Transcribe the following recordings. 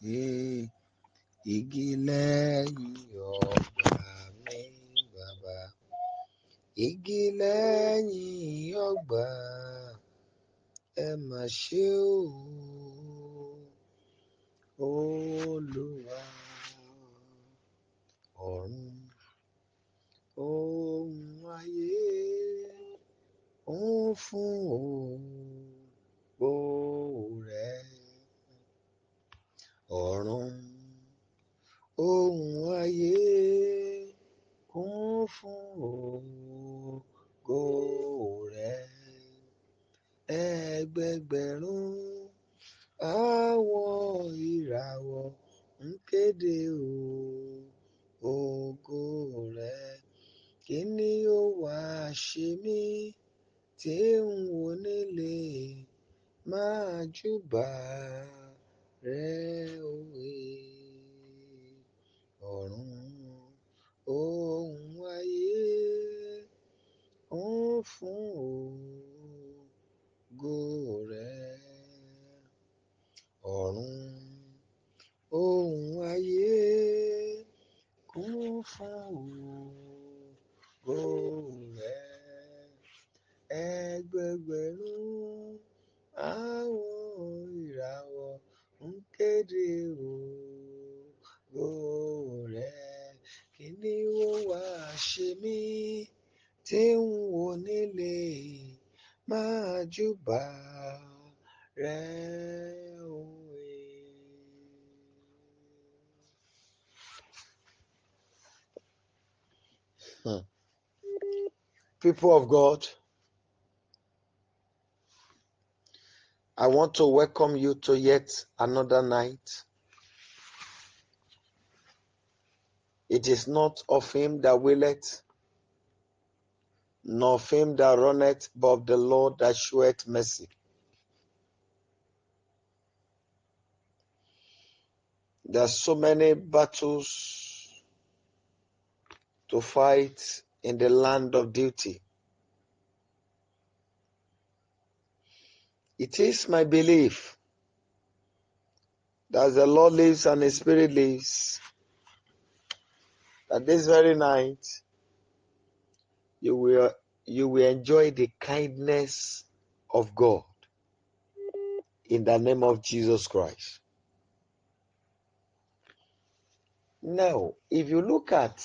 Igi lẹ́yìn ọgbà mi bàbá. Igi lẹ́yìn ọgbà ẹ mà ṣe o, Olúwa. Ọ̀run ohun ayé ń fún ògo rẹ̀. Ọ̀run ohun ayé kún fún ògo rẹ̀. Ẹgbẹgbẹ̀rún àwọn ìràwọ̀ ń kéde ògo rẹ̀. Kí ni ó wá ṣe mí tí n ò ní lè máa júbà rẹ òwe? Ọ̀run ohun ayé ń fún ògo rẹ̀. Ọ̀run ohun ayé kún fún ògo rẹ̀. Ẹgbẹgbẹ̀rún àwọn ìràwọ̀ ń kéde ògo rẹ̀. Kí ni ó wá ṣe mí tí n ò ní lè máa júbà rẹ òwe? People of God, I want to welcome you to yet another night. It is not of him that willeth, nor of him that runneth, but of the Lord that sheweth mercy. There are so many battles to fight in the land of duty. It is my belief that as the Lord lives and His Spirit lives, that this very night you will enjoy the kindness of God in the name of Jesus Christ. Now, if you look at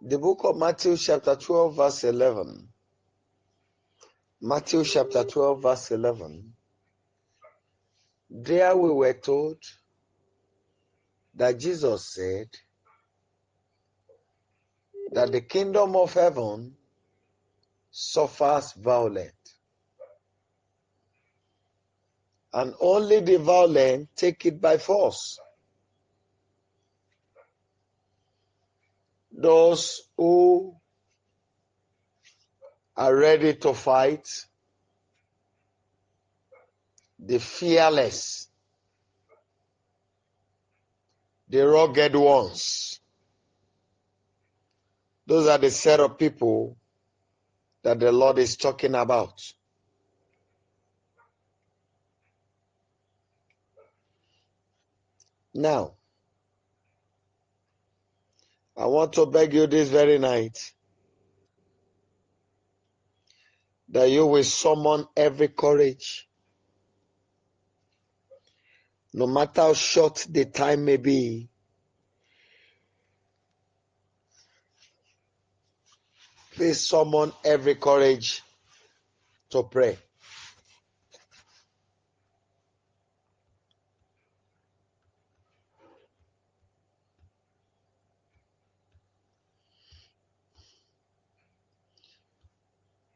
the book of Matthew chapter 12 verse 11, Matthew chapter 12 verse 11, there we were told that Jesus said that the kingdom of heaven suffers violence, and only the violent take it by force. Those who are ready to fight, the fearless, the rugged ones, those are the set of people that the Lord is talking about. Now, I want to beg you this very night that you will summon every courage, no matter how short the time may be. Please summon every courage to pray.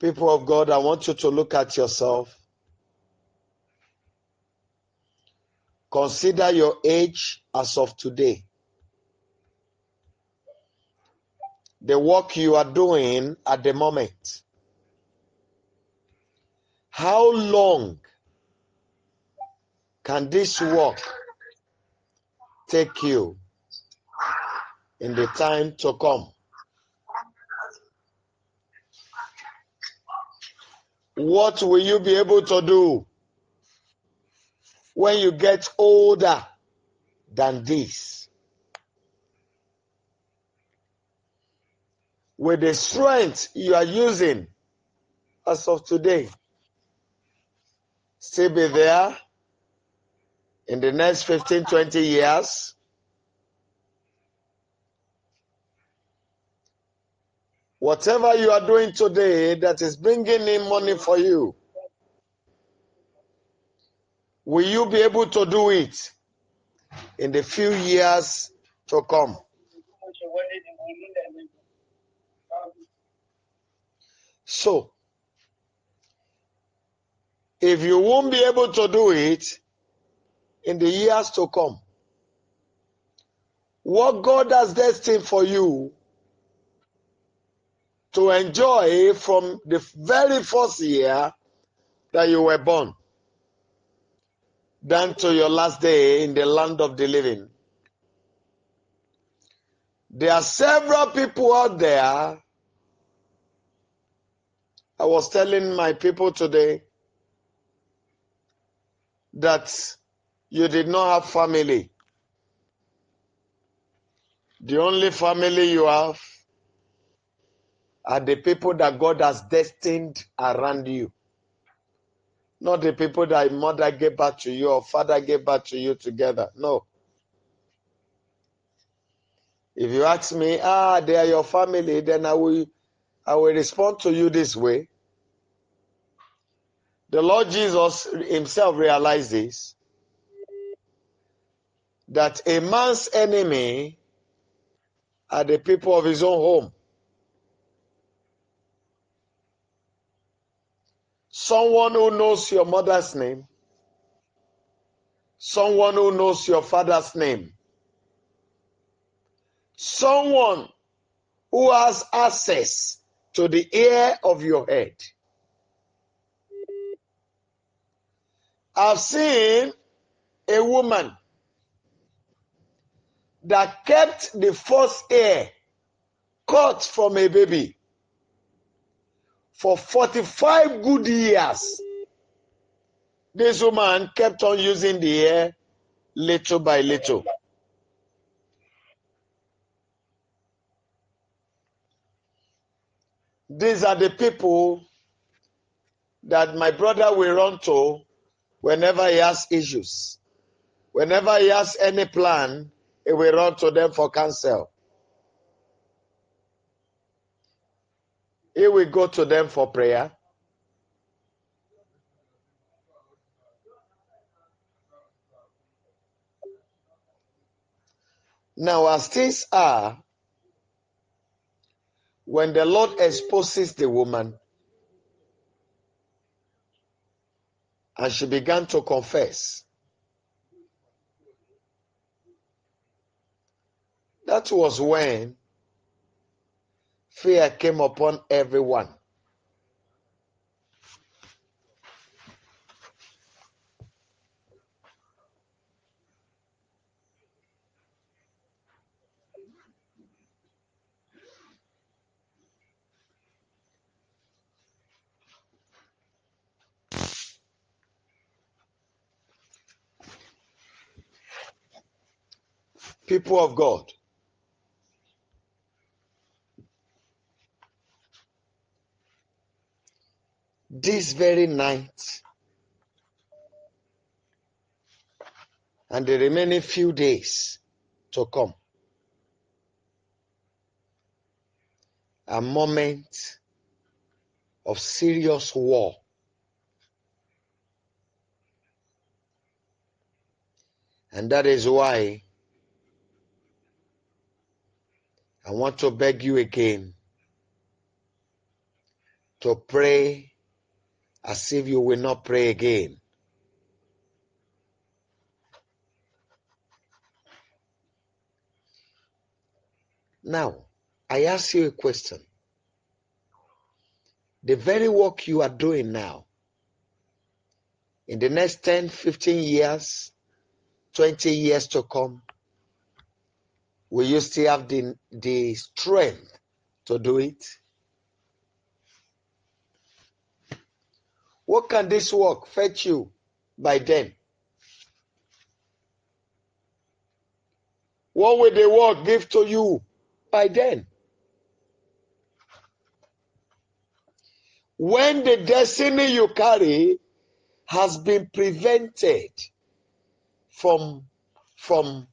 People of God, I want you to look at yourself. Consider your age as of today. The work you are doing at the moment. How long can this work take you in the time to come? What will you be able to do when you get older than this? With the strength you are using as of today, still be there in the next 15, 20 years? Whatever you are doing today that is bringing in money for you, will you be able to do it in the few years to come? So, if you won't be able to do it in the years to come, what God has destined for you to enjoy from the very first year that you were born down to your last day in the land of the living. There are several people out there. I was telling my people today that you did not have family. The only family you have are the people that God has destined around you. Not the people that mother gave birth to you or father gave birth to you together. No. If you ask me, they are your family, then I will respond to you this way. The Lord Jesus himself realized this, that a man's enemy are the people of his own home. Someone who knows your mother's name, someone who knows your father's name, someone who has access to the ear of your head. I've seen a woman that kept the first ear cut from a baby for 45 good years. This woman kept on using the ear little by little. These are the people that my brother will run to whenever he has issues. Whenever he has any plan, he will run to them for counsel. He will go to them for prayer. Now, as things are, when the Lord exposes the woman, and she began to confess, that was when fear came upon everyone. People of God, this very night and the remaining few days to come, a moment of serious war. And that is why I want to beg you again to pray as if you will not pray again. Now, I ask you a question. The very work you are doing now, in the next 10, 15 years, 20 years to come, will you still have the strength to do it? What can this work fetch you by then? What will the work give to you by then? When the destiny you carry has been prevented from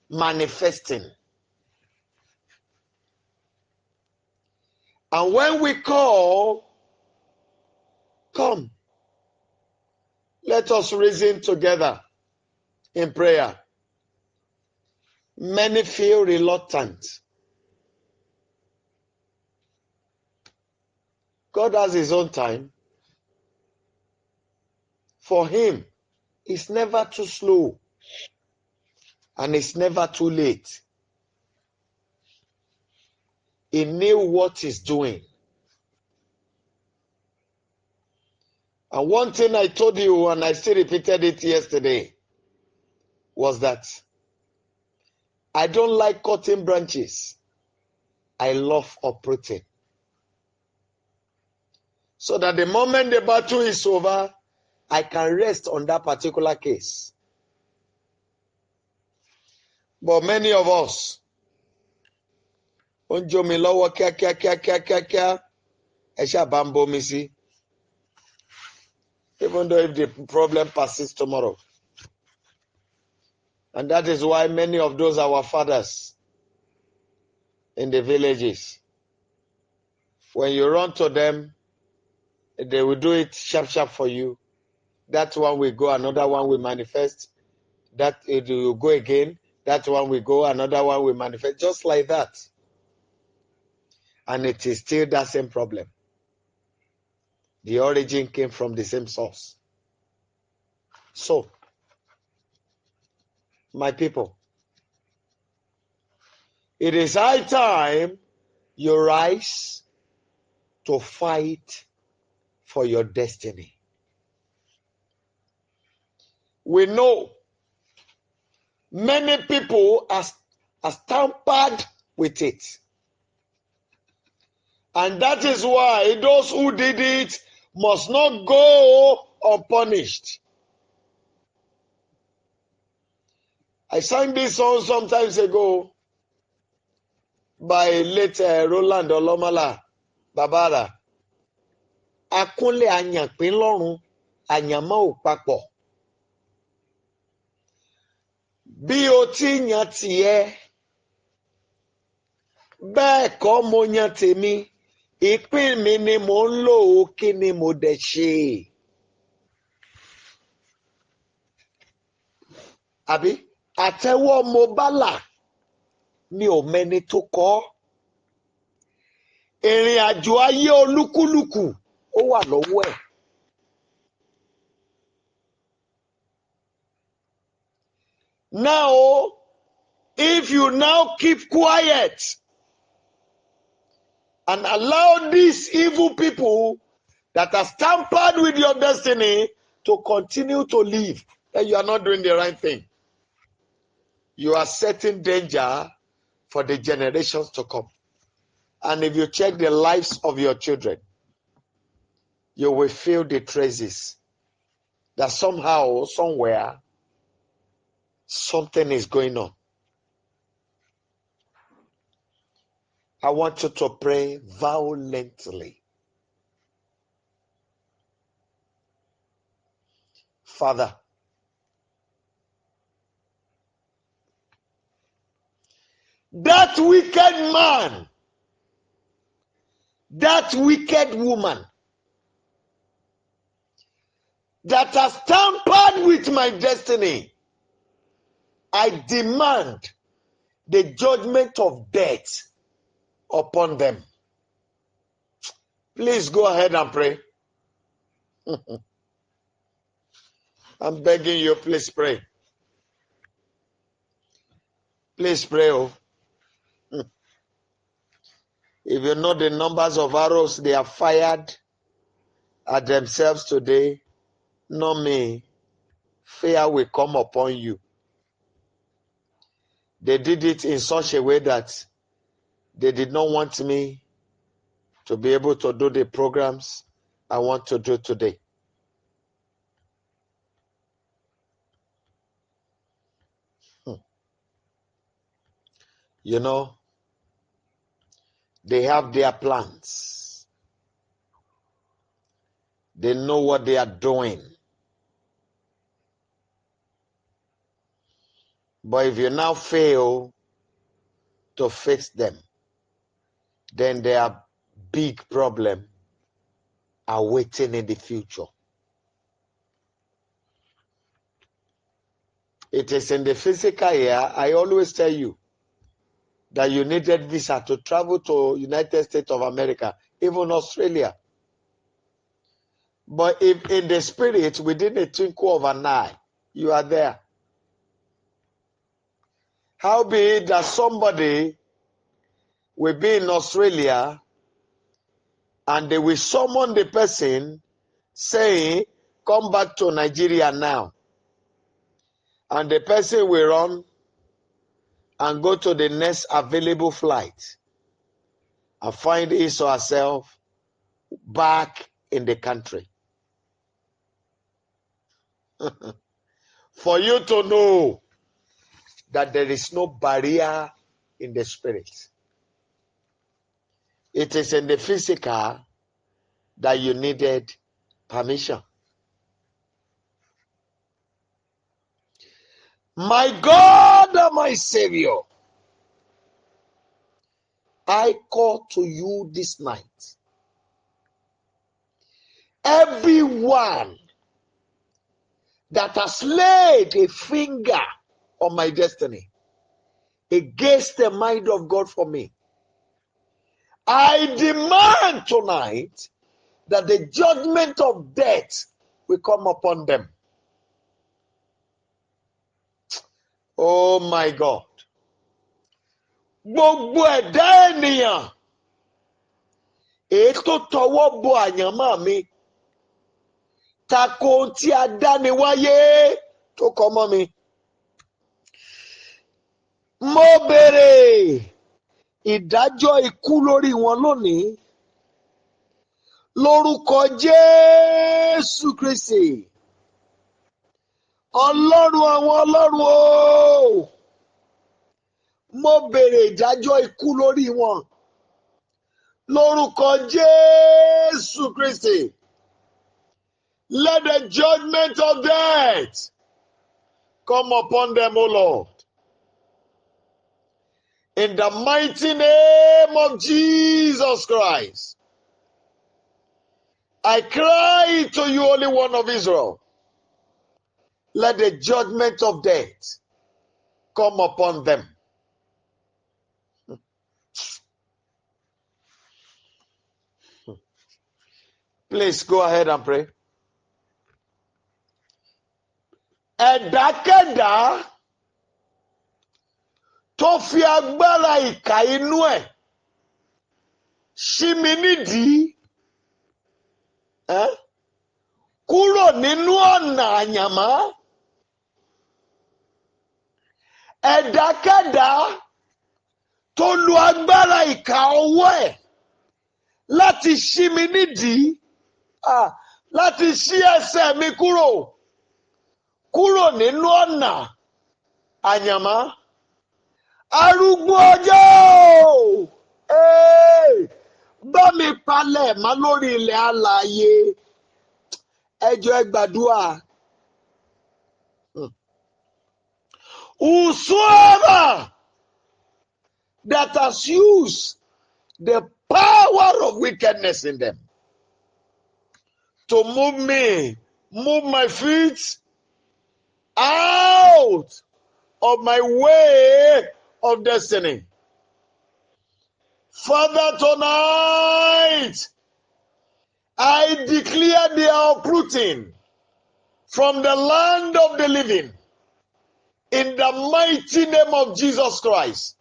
manifesting. And when we call, come, let us reason together in prayer. Many feel reluctant. God has his own time. For him, it's never too slow and it's never too late. He knew what he's doing. And one thing I told you, and I still repeated it yesterday, was that I don't like cutting branches. I love uprooting. So that the moment the battle is over, I can rest on that particular case. But many of us, ó ń jó mi lọ́wọ́ kíákíá kíákíá kíákíá, ẹ ṣáà bá ń bomi sí. Even though if the problem persists tomorrow. And that is why many of those our fathers in the villages, when you run to them, they will do it sharp, sharp for you. That one will go, another one will manifest. That it will go again. That one will go, another one will manifest. Just like that. And it is still that same problem. The origin came from the same source. So, my people, it is high time you rise to fight for your destiny. We know many people are tampered with it. And that is why those who did it must not go unpunished. I sang this song some times ago by late Roland Olomala Babara. Akúnlẹ̀ àyànpín lọ́run, àyànmọ́ ò papọ̀. Bí o ti yan tìẹ, bẹ́ẹ̀ kọ́ mo yan tèmi, ìpín mi ni mò ń lò ó, kí ni mo dẹ̀ ṣe? Àbí àtẹ́wọ́ mo bá là mi ò mẹni tó kọ́. Ìrìn àjò ayé olúkúlùkù ó wà lọ́wọ́ ẹ̀. Now, if you now keep quiet and allow these evil people that are tampered with your destiny to continue to live, then you are not doing the right thing. You are setting danger for the generations to come. And if you check the lives of your children, you will feel the traces that somehow, somewhere, something is going on. I want you to pray violently. Father, that wicked man, that wicked woman that has tampered with my destiny, I demand the judgment of death upon them. Please go ahead and pray. I'm begging you, please pray. Please pray. Oh. If you know the numbers of arrows they have fired at themselves today, not me, fear will come upon you. They did it in such a way that they did not want me to be able to do the programs I want to do today. They have their plans. They know what they are doing. But if you now fail to fix them, then there are big problems awaiting in the future. It is in the physical here. I always tell you that you needed visa to travel to United States of America, even Australia. But if in the spirit, within a twinkle of an eye, you are there. How be it that somebody will be in Australia and they will summon the person saying, come back to Nigeria now. And the person will run and go to the next available flight and find his or herself back in the country. For you to know that there is no barrier in the spirit. It is in the physical that you needed permission. My God and my Savior, I call to you this night. Everyone that has laid a finger on my destiny against the mind of God for me, I demand tonight that the judgment of death will come upon them. Oh my God. Gbogbo ẹ̀dá ènìyàn èyí tó tọwọ́ bọ àyànmọ́ mi tako ohun tí a dáni wáyé tó kọ mọ́ mi. Mo béèrè ìdájọ́ ikú lórí wọn lónìí lórúkọ Jésù Kristi. Ọlọ́run àwọn ọlọ́run o, mo béèrè ìdájọ́ ikú lórí wọn lórúkọ Jésù Kristi. Let the judgment of death come upon them, O Lord. In the mighty name of Jesus Christ, I cry to you, Holy One of Israel. Let the judgment of death come upon them. Please go ahead and pray. Ẹ̀dákẹ́dá tó fi agbára ìkà inú ẹ̀ ṣí mi nídìí kúrò nínú ọ̀nà àyànmọ́. Ẹ̀dákẹ́dá tó lu agbára ìkà ọwọ́ ẹ̀ láti ṣí mi nídìí, láti ṣí ẹsẹ̀ mi kúrò nínú ọ̀nà àyànmọ́. Arúgbó ọjọ́ bá mi palẹ̀ mọ́ lórí ilẹ̀ alààyè. Ẹ jọ̀ọ́ ẹ gbàdúrà. Whosoever that has used the power of wickedness in them to move me, move my feet out of my way of destiny. Father, tonight, I declare their uprooting from the land of the living in the mighty name of Jesus Christ.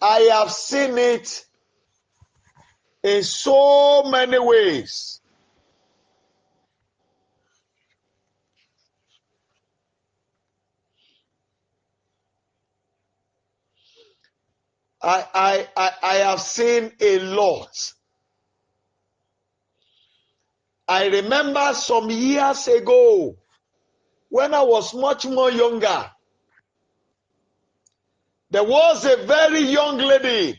I have seen it in so many ways. I have seen a lot. I remember some years ago, When I was much more younger, there was a very young lady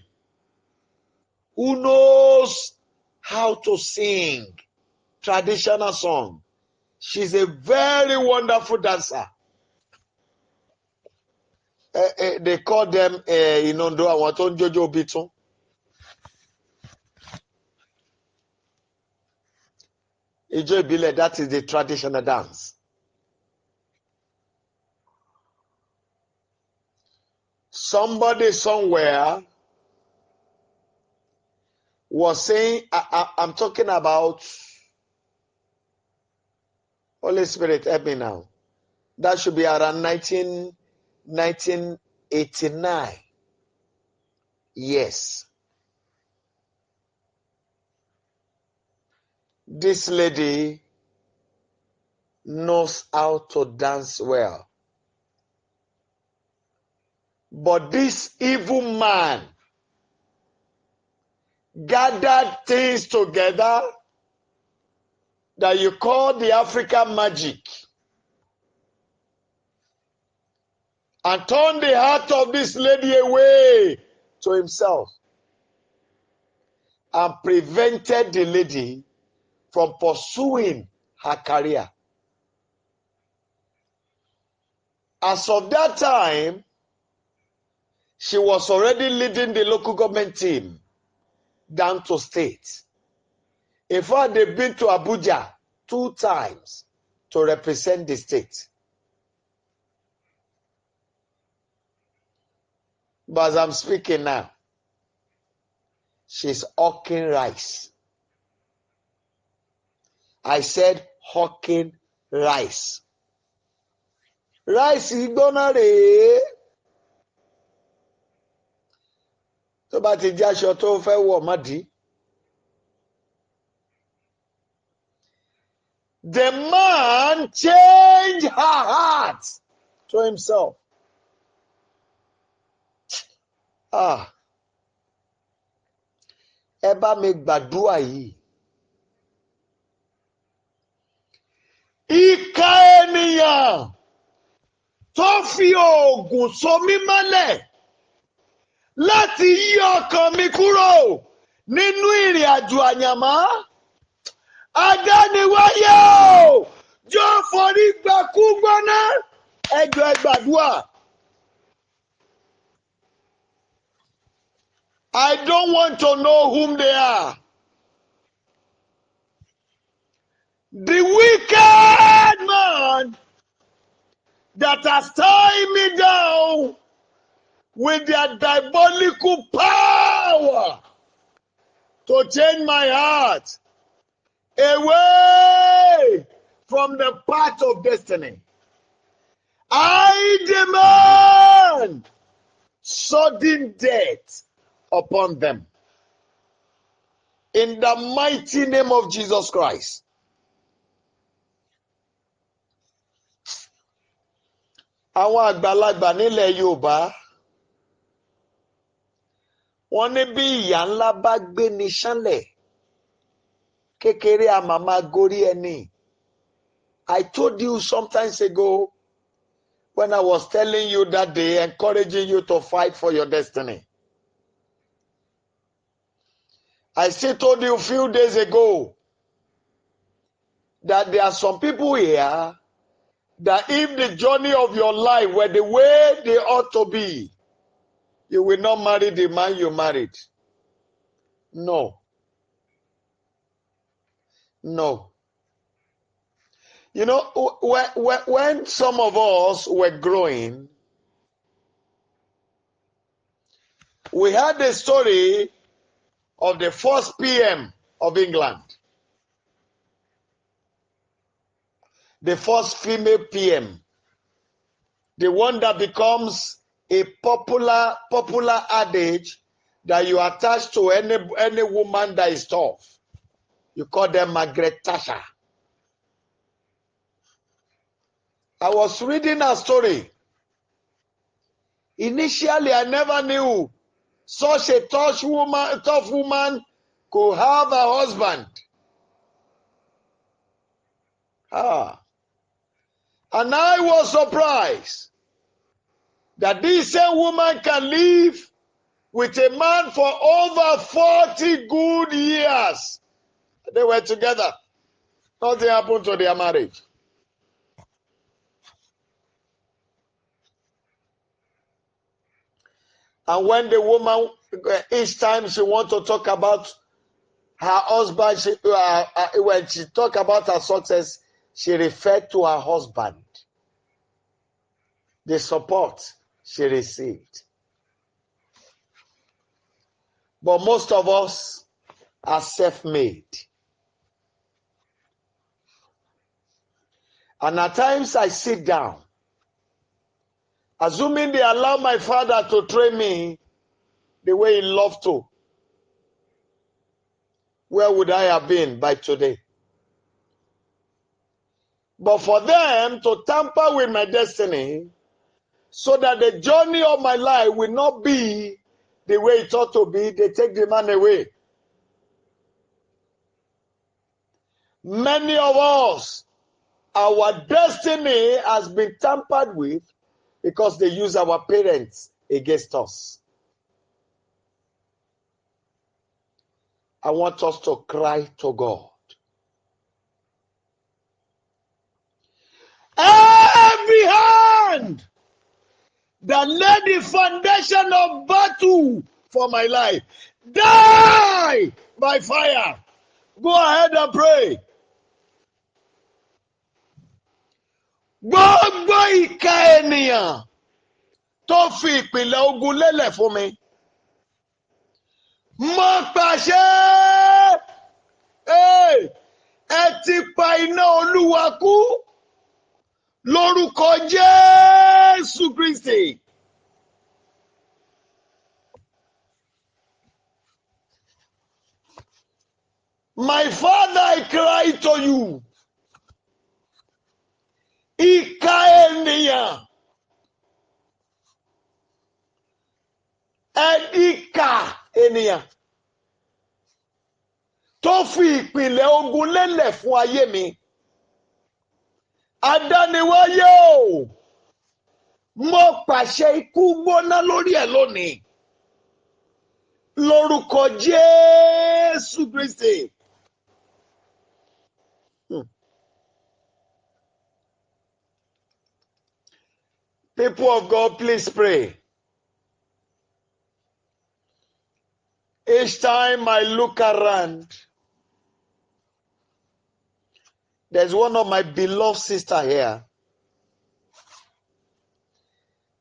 who knows how to sing traditional song. She's a very wonderful dancer. They call them in Ondo àwọn tó ń jójó bitún. Ijó ìbílẹ̀, that is the traditional dance. Somebody somewhere was saying, I'm talking about Holy Spirit, help me now. That should be around 1989. Yes. This lady knows how to dance well. But this evil man gathered things together that you call the African magic and turned the heart of this lady away to himself and prevented the lady from pursuing her career. As of that time, she was already leading the local government team down to state. In fact, they've been to Abuja 2 times to represent the state. But as I'm speaking now, she's hawking rice. I said hawking rice. Rice gbóná rèé. Tó bá ti jẹ́ aṣọ tó fẹ́ wọ̀ má dì í. The man changed her heart to himself. Ah, ẹ bá mi gbàdúrà yìí. Ìkà ènìyàn tó fi oògùn so mí mọ́lẹ̀ láti yí ọkàn mi kúrò nínú ìrìn àjò àyànmọ́. Adániwáyé o, jọ forí gbakú gbóná, ẹ jọ̀ọ́ ẹ gbàdúrà. I don't want to know whom they are. The wicked man that has tied me down with their diabolical power to change my heart away from the path of destiny. I demand sudden death upon them. In the mighty name of Jesus Christ. Àwọn àgbàlagbà nílẹ̀ Yorùbá, wọ́n ní bí ìyà ńlá bá gbé ni ṣánlẹ̀, kékeré a máa máa gorí ẹni. I told you sometimes ago when I was telling you that day, encouraging you to fight for your destiny. I still told you a few days ago that there are some people here that if the journey of your life were the way they ought to be, you will not marry the man you married. No. No. You know, when some of us were growing, we had the story of the first PM of England. The first female PM. The one that becomes a popular adage that you attach to any woman that is tough. You call them Margaret Thatcher. I was reading a story. Initially, I never knew such a tough woman could have a husband. Ah. And I was surprised that this same woman can live with a man for over 40 good years. They were together. Nothing happened to their marriage. And when the woman, each time she want to talk about her husband, when she talk about her success, she referred to her husband, the support she received. But most of us are self-made. And at times I sit down, assuming they allow my father to train me the way he loved to, where would I have been by today? But for them to tamper with my destiny so that the journey of my life will not be the way it ought to be, they take the man away. Many of us, our destiny has been tampered with because they use our parents against us. I want us to cry to God. Every hand that laid the foundation of battle for my life, die by fire. Go ahead and pray. Gbogbo ìkà ènìyàn tó fi ìpìlẹ̀ ogun lélẹ̀ fún mi, mo pàṣẹ, ẹ ti pa iná Olúwa kú lórúkọ Jésù Kristi. My Father, I cry to you. Ìkà ènìyàn, ìkà ènìyàn tó fi ìpìlẹ̀ ogun lélẹ̀ fún ayé mi. Adániwáyé o, mo pàṣẹ ikú gbóná lórí ẹ̀ lónìí. Lórúkọ Jésù Kristi. People of God, please pray. Each time I look around, there's one of my beloved sister here.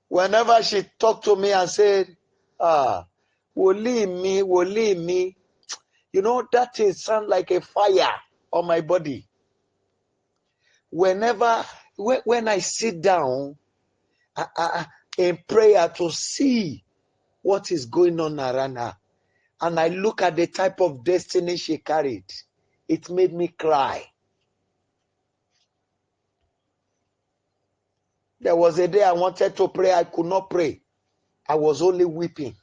Whenever she talked to me and said, wòlíì mi, wòlíì mi, you know, that thing sound like a fire on my body. Whenever, when I sit down in prayer to see what is going on around her, and I look at the type of destiny she carried, it made me cry. There was a day I wanted to pray. I could not pray. I was only weeping.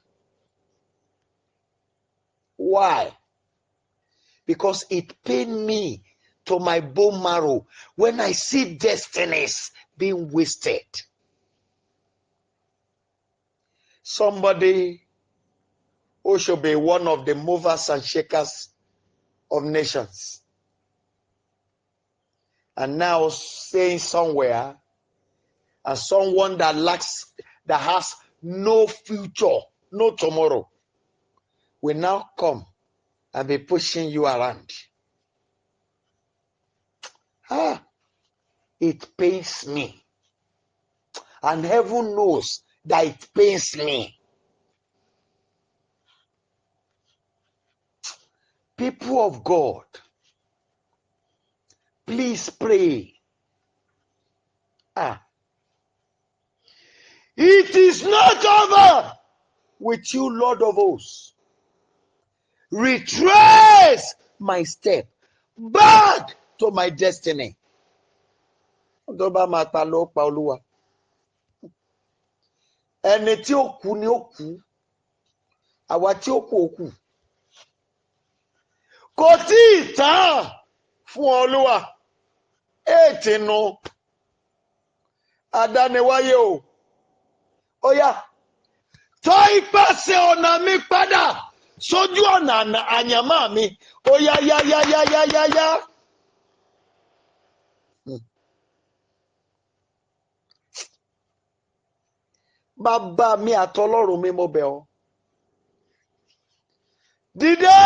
Why? Because it pained me to my bone marrow when I see destinies being wasted. Somebody who should be one of the movers and shakers of nations, and now saying somewhere, as someone that lacks, that has no future, no tomorrow, will now come and be pushing you around. It pains me. And heaven knows that it pains me. People of God, please pray. It is not over with you, Lord of hosts. Retrace my step back to my destiny. Tó bá máa pa ló pa Olúwa. Ẹni tí ó kú ni ó kú. Àwa tí ó kú ó kú. Kò tí ì tán fún Olúwa. Ètì nu. Adániwáyé o. Ó yá. Tọ́ ipasẹ̀ ọ̀nà mi padà sójú ọ̀nà àyànmọ́ mi. Ó yá yá yá yá yá yá yá. Bàbá mi àtọlọ́run mi, mo bẹ̀ ọ́. Dìde!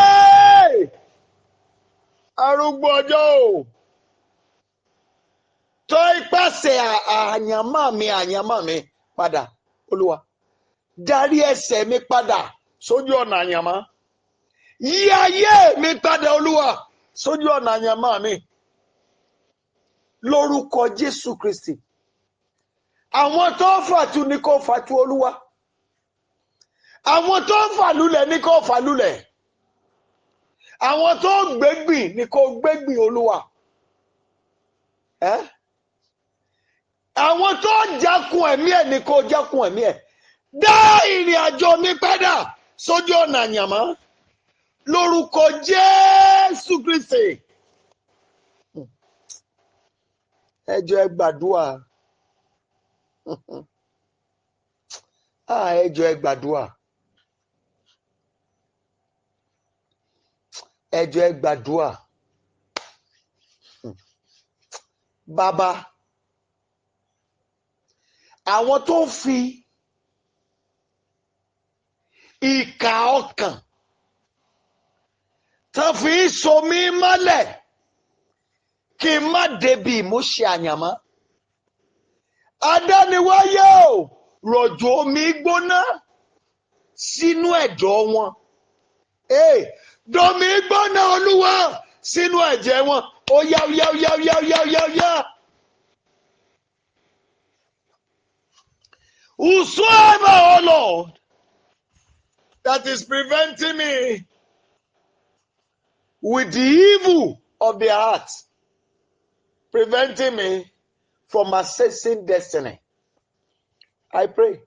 Arúgbó ọjọ́ o. Tọ́ ipasẹ̀ àyànmọ́ mi padà, Olúwa. Darí ẹsẹ̀ mi padà sójú ọ̀nà àyànmọ́. Yí ayé mi padà, Olúwa, sójú ọ̀nà àyànmọ́ mi. Lórúkọ Jésù Kristi. Àwọn tó fàtu ni kò fàtu, Olúwa. Àwọn tó fà lulẹ̀ ni kò fà lulẹ̀. Àwọn tó gbégbìn ni kò gbégbìn, Olúwa. Ẹ́? Àwọn tó jákun ẹ̀mí ẹ̀ ni kò jákun ẹ̀mí ẹ̀. Dá ìrìn àjò mi padà sójú ọ̀nà àyànmọ́. Lórúkọ Jésù Kristi. Ẹ jọ̀ọ́, ẹ gbàdúrà. Ah, ẹ jọ̀ọ́, ẹ gbàdúrà. Ẹ jọ̀ọ́, ẹ gbàdúrà. Bàbá, àwọn tó ń fi ìkà ọkàn tó fi ń so mí mọ́lẹ̀ kí n má débi ìmúṣẹ àyànmọ́. Adániwáyé o, rọ̀jò omi gbóná sínú ẹ̀dọ̀ wọn. Ee, domi gbóná, Olúwa, sínú ẹ̀jẹ̀ wọn. Ó yá yá yá yá yá yá yá. Whosoever, oh Lord, that is preventing me with the evil of their heart, preventing me from accessing destiny, I pray.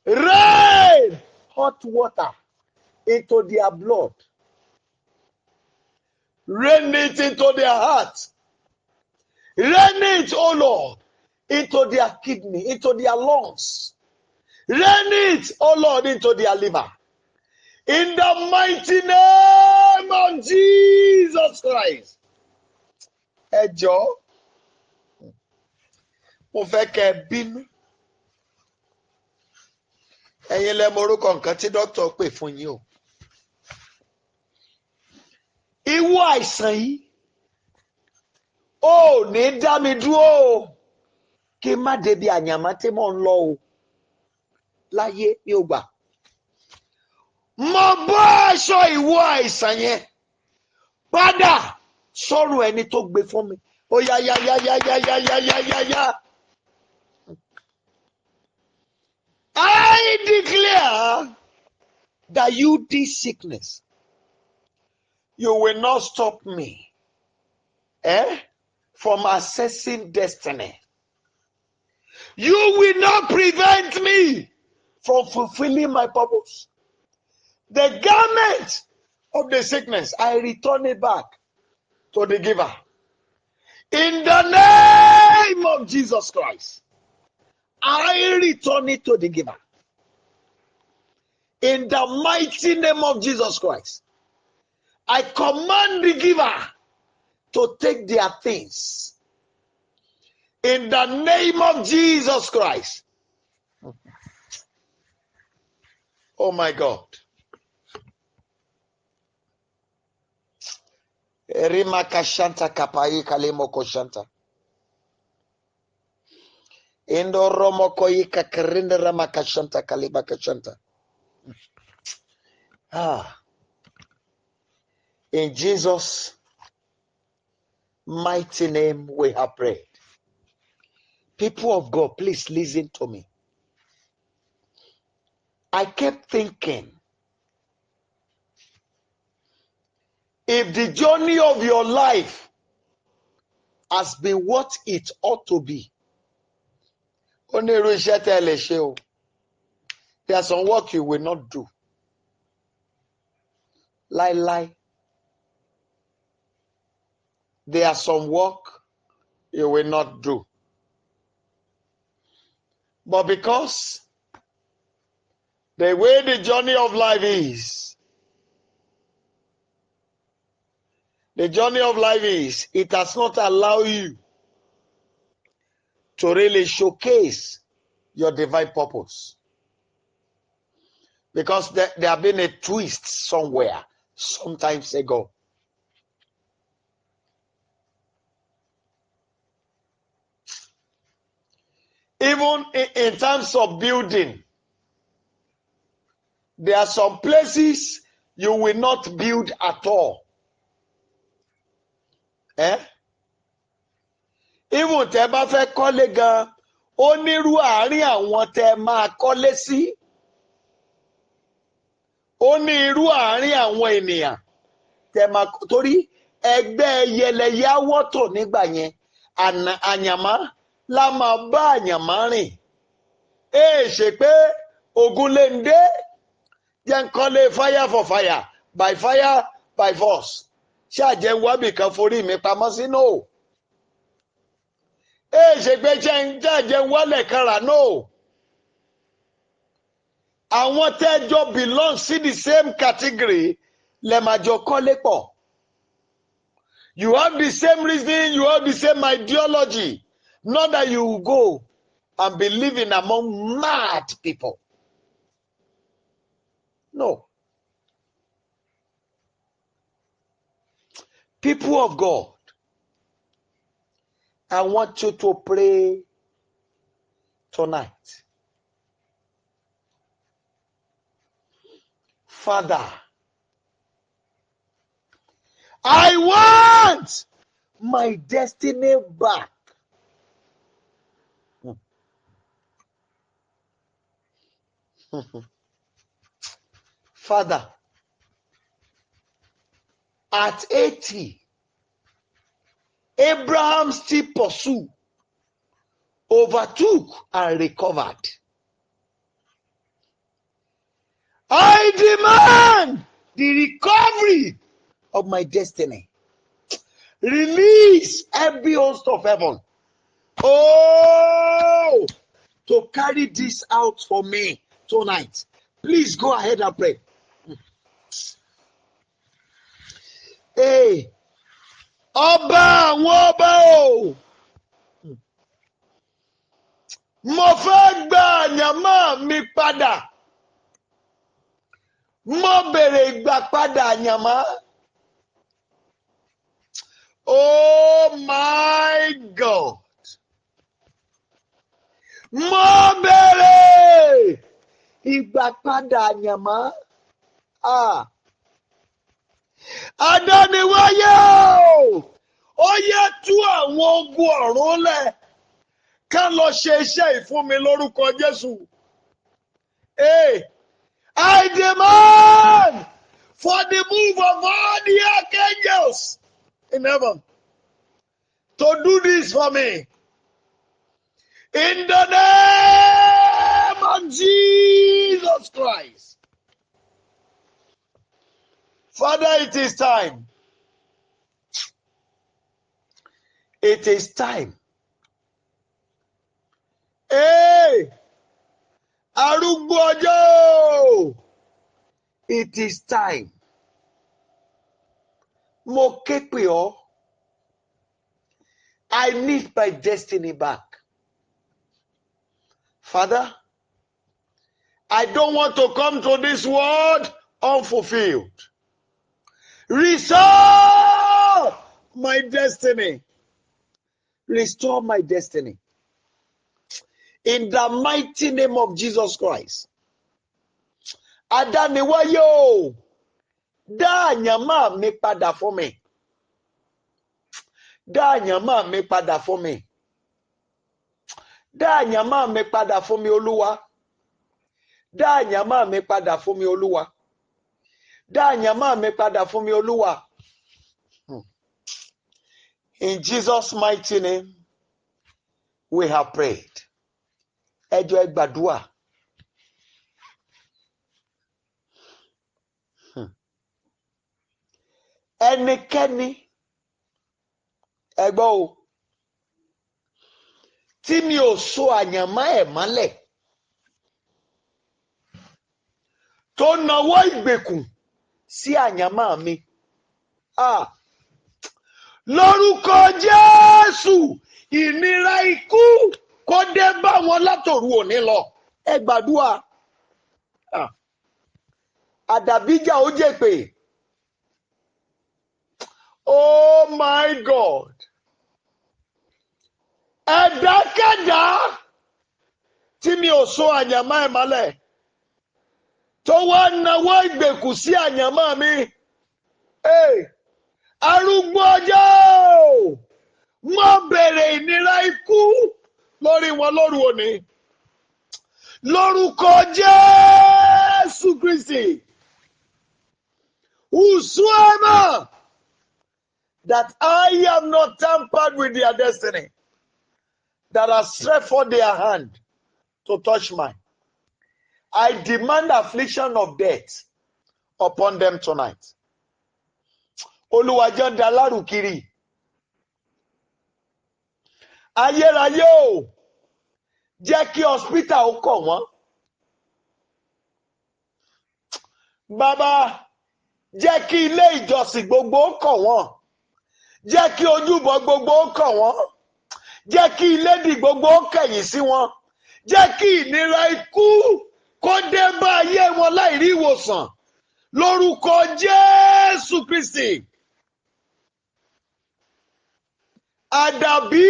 Rain hot water into their blood. Rain it into their heart. Rain it, oh Lord, into their kidney, into their lungs. Rain it, oh Lord, into their liver. In the mighty name of Jesus Christ. Ẹ jọ̀ọ́, mo fẹ́ kẹ́ ẹ bínú. Ẹ̀yin lẹ mọ orúkọ nǹkan tí dókítà pè fún yín o. Ìwọ àìsàn yìí, ò ní dá mi dúró o kí n má débi àyànmọ́ tí mò ń lọ o. Láyé mi ò gbà. Mo bọ́ aṣọ ìwọ àìsàn yẹn padà sọ́rùn ẹni tó gbé fún mi. Ó yá yá yá yá yá yá yá yá yá yá. I declare that you, this sickness, you will not stop me from accessing destiny. You will not prevent me from fulfilling my purpose. The garment of the sickness, I return it back to the giver. In the name of Jesus Christ, I return it to the giver. In the mighty name of Jesus Christ, I command the giver to take their things. In the name of Jesus Christ. Oh my God. Rimakashanta kapai kalemoko shanta. Indoromoko ika ramakashanta kalibakashanta. Ah. In Jesus' mighty name we have prayed. People of God, please listen to me. I kept thinking, if the journey of your life has been what it ought to be, ó ní irú iṣẹ́ tẹ́ ẹ lè ṣe o. There are some work you will not do. Láíláí. There are some work you will not do. But because the way the journey of life is, the journey of life is, it has not allowed you to really showcase your divine purpose. Because there have been a twist somewhere, sometimes ago. Even in terms of building, there are some places you will not build at all. Eh? Even tẹ́ bá fẹ́ kọ́lé gan, ó nírú àárín àwọn tẹ́ máa kọ́lé sí. Ó ní irú àárín àwọn ènìyàn tẹ́ máa, torí ẹgbẹ́ yẹlẹyẹ á wọ́tọ̀ nígbà yẹn, àyànmọ́ la máa bá àyànmọ́ rìn. Èè ṣe pé ogun lè ń dé, jẹ́ ń kọ́lé fire for fire, by fire, by force. Ṣé àjẹ́ ń wábì kan forí mi pamọ́ sí? No. Èè ṣe pé ṣé àjẹ́ ń wálẹ̀ kan rà? No. Àwọn tẹ́jọ́ belong sí the same category lẹ máa jọ kọ́lé pọ̀. You have the same reasoning, you have the same ideology. Not that you will go and be living among mad people. No. People of God, I want you to pray tonight. Father, I want my destiny back. Father, at 80, Abraham still pursued, overtook, and recovered. I demand the recovery of my destiny. Release every host of heaven. Oh, to carry this out for me tonight. Please go ahead and pray. Hey, ọba àwọn ọba o, mo fẹ́ gba àyànmọ́ mi padà. Mo bèrè ìgbà padà àyànmọ́. Oh my God. Mo bèrè ìgbà padà àyànmọ́. Ah. Adániwáyé o, ó yẹ tú àwọn ogun ọ̀run lẹ̀ ká lọ ṣe iṣẹ́ ìfúnmi lórúkọ Jésù. Hey, I demand for the move of all the archangels in heaven to do this for me. In the name of Jesus Christ. Father, it is time. It is time. Hey, arúgbó ọjọ́, it is time. Mo ké pè ọ́. I need my destiny back. Father, I don't want to come to this world unfulfilled. Restore my destiny. Restore my destiny. In the mighty name of Jesus Christ. Adániwáyé o, dá àyànmọ́ mi padà fún mi. Dá àyànmọ́ mi padà fún mi. Dá àyànmọ́ mi padà fún mi, Olúwa. Dá àyànmọ́ mi padà fún mi, Olúwa. Dá àyànmọ́ mi padà fún mi, Olúwa. In Jesus' mighty name, we have prayed. Ẹ jọ̀ọ́ ẹ gbàdúrà. Ẹnikẹ́ni, ẹ gbọ́ o, tí mi ò so àyànmọ́ ẹ̀ mọ́lẹ̀, Tó nawọ́ ìgbèkùn sí àyànmọ́ mi. Ah. Lórúkọ Jésù, ìnira ikú kó dé bá wọn látòru òní lọ. Ẹ gbàdúrà. Ah. Àdàbíjà ó jèpè. Oh my God. Ẹ̀dákẹ́dá tí mi ò so àyànmọ́ ẹ̀ mọ́lẹ̀ tó wá nawọ́ ìgbèkùn sí àyànmọ́ mi. Hey, arúgbó ọjọ́, wọ́n bèrè ìnira ikú lórí wọn lóru òní. Lórúkọ Jésù Kristi. Whosoever that I have not tampered with their destiny, that has stretched forth their hand to touch mine, I demand affliction of death upon them tonight. Olúwa, jẹ́ ń da lárùkiri. Ayérayé o, jẹ́ kí hospital ó kọ̀ wọ́n. Bàbá, jẹ́ kí ilé ìjọsìn gbogbo ó kọ̀ wọ́n. Jẹ́ kí ojúbọ gbogbo ó kọ̀ wọ́n. Jẹ́ kí ilédì gbogbo ó kẹ̀yìn sí wọn. Jẹ́ kí ìnira ikú kó dé bá ayé wọn láì rí ìwòsàn. Lórúkọ Jésù Kristi. Àdàbí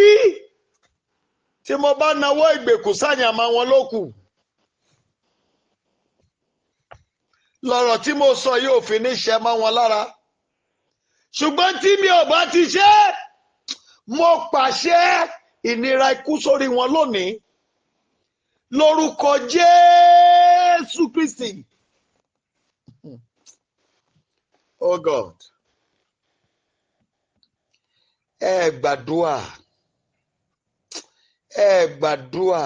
tí mo bá nawọ́ ìgbèkùn sáyàmá wọn ló kù. Lọ̀rọ̀ tí mo sọ yóò fi ní ṣẹ mọ́ wọn lára. Ṣùgbọ́n tí mi ò bá ti ṣe, mo pàṣẹ ìnira ikú sórí wọn lónìí. Lórúkọ Jésù Kristi. Oh God. Ẹ gbàdúà. Ẹ gbàdúà.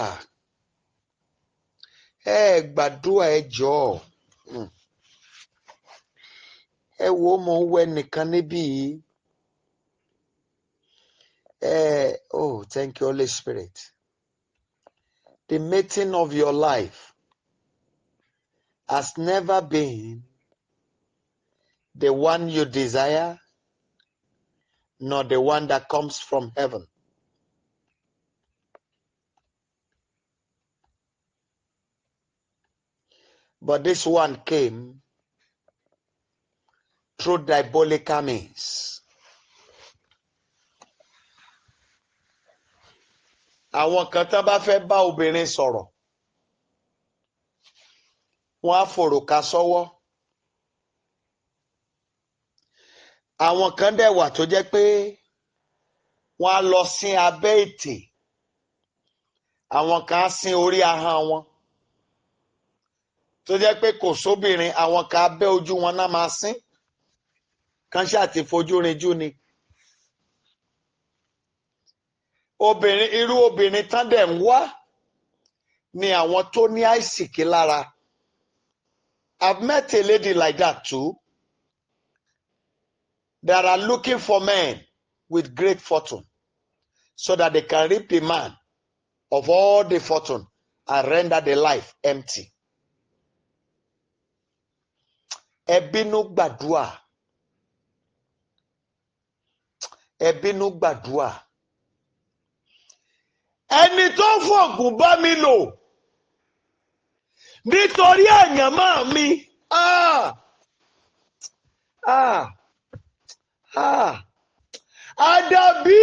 Ẹ gbàdúà, ẹ jọ̀ọ́. Ẹ wo, mo ń wẹ nìkan níbí yìí. Oh, thank you, Holy Spirit. The mating of your life has never been the one you desire, nor the one that comes from heaven. But this one came through diabolical means. Àwọn kan tán bá fẹ́ bá obìnrin sọ̀rọ̀, wọ́n á fòrùka sọ́wọ́. Àwọn kan dẹ̀ wà tó jẹ́ pé wọ́n á lọ sín abẹ́ ètè. Àwọn kan á sín orí ahọ́n wọn. Tó jẹ́ pé kò sóbìnrin, àwọn kan abẹ́ ojú wọn náà máa sín. Kan ṣáà ti fojú rinjú ni. Obìnrin, irú obìnrin tán dẹ̀ ń wá ni àwọn tó ní àìsìkí lára. I've met a lady like that too, that are looking for men with great fortune so that they can reap the man of all the fortune and render the life empty. Ẹ bínú gbàdúà. Ẹ bínú gbàdúà. Ẹni tó fògùn bá mi lò nítorí àyànmọ́ mi. Ah! Ah! Ah! Àdàbí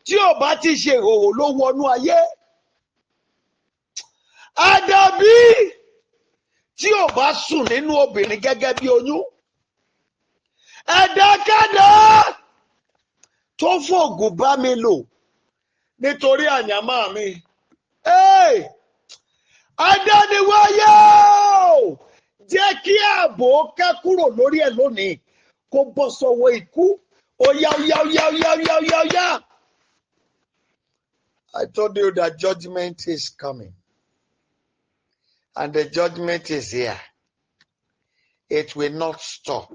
tí ò bá ti ṣe ìhòòhò ló wọnú ayé. Àdàbí tí ò bá sùn nínú obìnrin gẹ́gẹ́ bí oyún. Ẹ̀dákẹ́dá tó fògùn bá mi lò nítorí àyànmọ́ mi. Hey! Adániwáyé o! Jẹ́ kí ààbò ká kúrò lórí ẹ̀ lónìí kó bọ́ sọ́wọ́ ikú. Ó yá, yá, yá, yá, yá, yá, yá. I told you that judgment is coming. And the judgment is here. It will not stop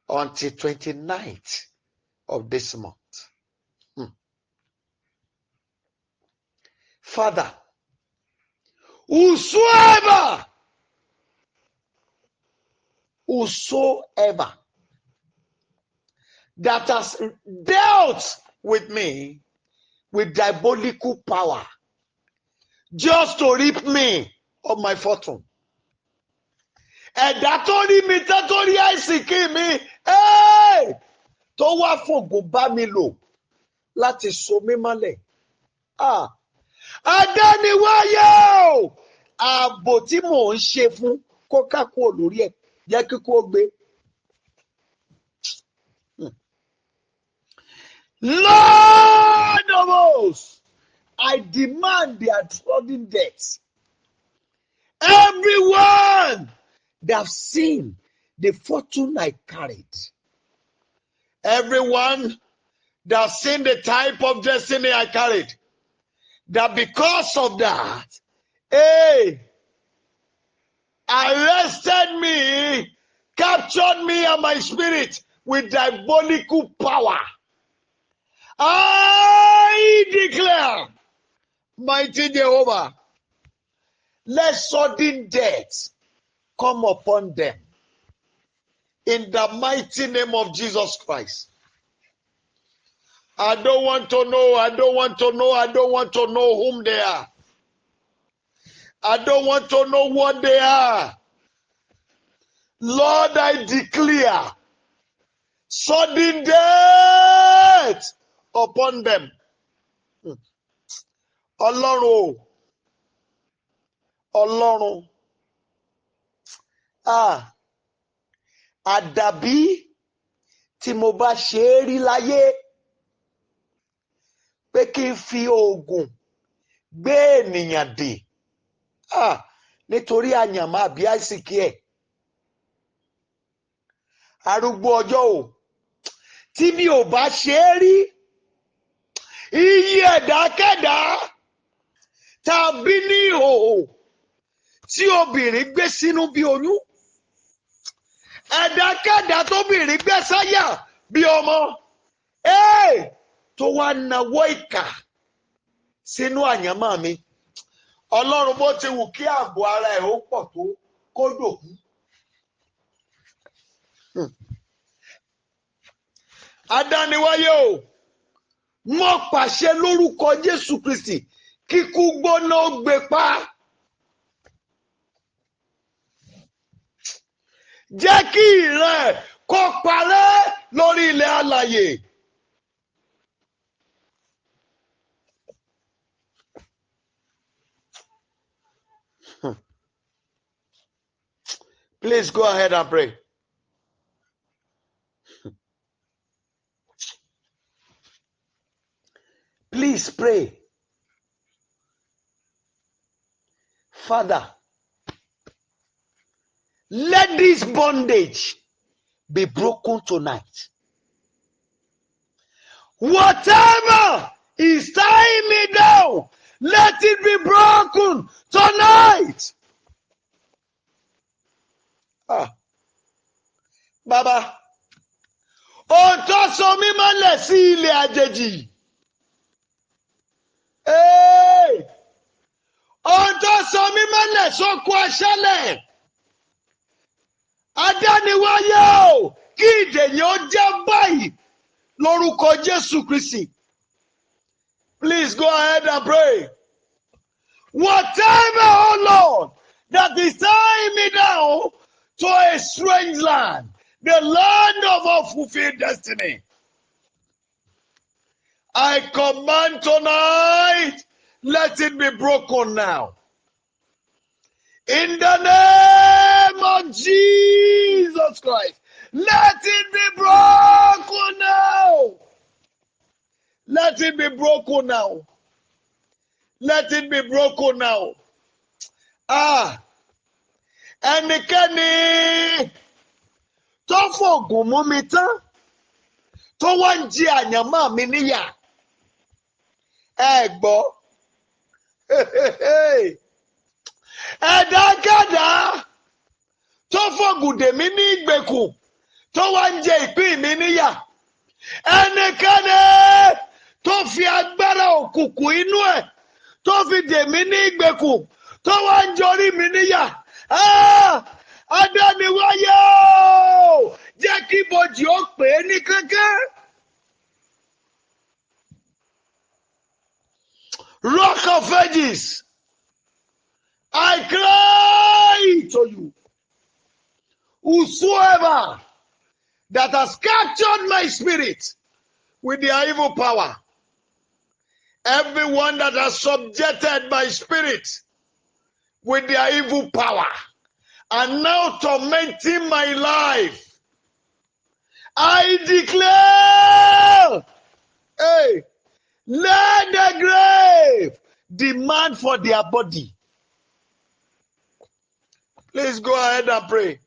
until 29th of this month. Father, whosoever Whosoever that has dealt with me with diabolical power just to rip me of my fortune. Ẹ̀dá tó rí mi tán, tó rí àìsíkí mi, tó wá fògùn bá mi lò láti so mí mọ́lẹ̀. Ah, adániwáyé o, ààbò tí mò ń ṣe fún kó ká kúrò lórí ẹ̀, jẹ́ kíkú ó gbé. Lord of hosts, I demand their sudden death. Everyone that have seen the fortune I carried, everyone that have seen the type of destiny I carried, that because of that, hey, arrested me, captured me and my spirit with diabolical power. I declare, mighty Jehovah, let sudden death come upon them in the mighty name of Jesus Christ. I don't want to know, I don't want to know, I don't want to know whom they are. I don't want to know what they are. Lord, I declare sudden death upon them. Ọlọ́run o, Ọlọ́run, ah, àdàbí tí mo bá ṣe é rí láyé pé kí n fi oògùn gbé ènìyàn dè, ah, nítorí àyànmọ́ àbí àìsíkí ẹ̀. Arúgbó ọjọ́ o, tí mi ò bá ṣe é rí, iye ẹ̀dákẹ́dá tàbí ní ìhòòhò tí obìnrin gbé sínú bí oyún, ẹ̀dákẹ́dá tóbìnrin gbé sáyà bí ọmọ, tó wá nawọ́ ìkà sínú àyànmọ́ mi. Ọlọ́run, bó ti wù kí ààbò ara ẹ̀ ó pọ̀ tó, kó dòkú. Adániwáyé o, mo pàṣẹ lórúkọ Jésù Kristi, kíkú gbóná ó gbé pa. Jẹ́ kí ìran ẹ̀ kó parẹ́ lórí ilẹ̀ alààyè. Please go ahead and pray. Please pray. Father, let this bondage be broken tonight. Whatever is tying me down, let it be broken tonight. Ah. Baba, ohun tó so mí mọ́lẹ̀ sí ilẹ̀ àjèjì. Ohun tó so mí mọ́lẹ̀ sóko aṣálẹ̀. Adániwáyé o, kí ìdè yẹn ó jẹ́ báyìí lórúkọ Jésù Kristi. Please go ahead and pray. Whatever, oh Lord, that is tying me down to a strange land, the land of unfulfilled destiny, I command tonight, let it be broken now. In the name of Jesus Christ, let it be broken now. Let it be broken now. Let it be broken now. Ah, ẹnikẹ́ni tó fògùn mú mi tán, tó wá ń jẹ àyànmọ́ mi níyà, ẹ gbọ́. Ẹ̀dákẹ́dá tó fògùn dè mí ní ìgbèkùn, tó wá ń jẹ ìpín mi níyà, ẹnikẹ́ni tó fi agbára òkùnkùn inú ẹ̀ tó fi dè mí ní ìgbèkùn, tó wá ń jọrí mi níyà, Adániwáyé o, jẹ́ kí ibojì ó pè é ní kánkán. Rock of Ages, I cry to you. Whosoever that has captured my spirit with their evil power, everyone that has subjected my spirit with their evil power, and now tormenting my life, I declare, hey, let the grave demand for their body. Please go ahead and pray.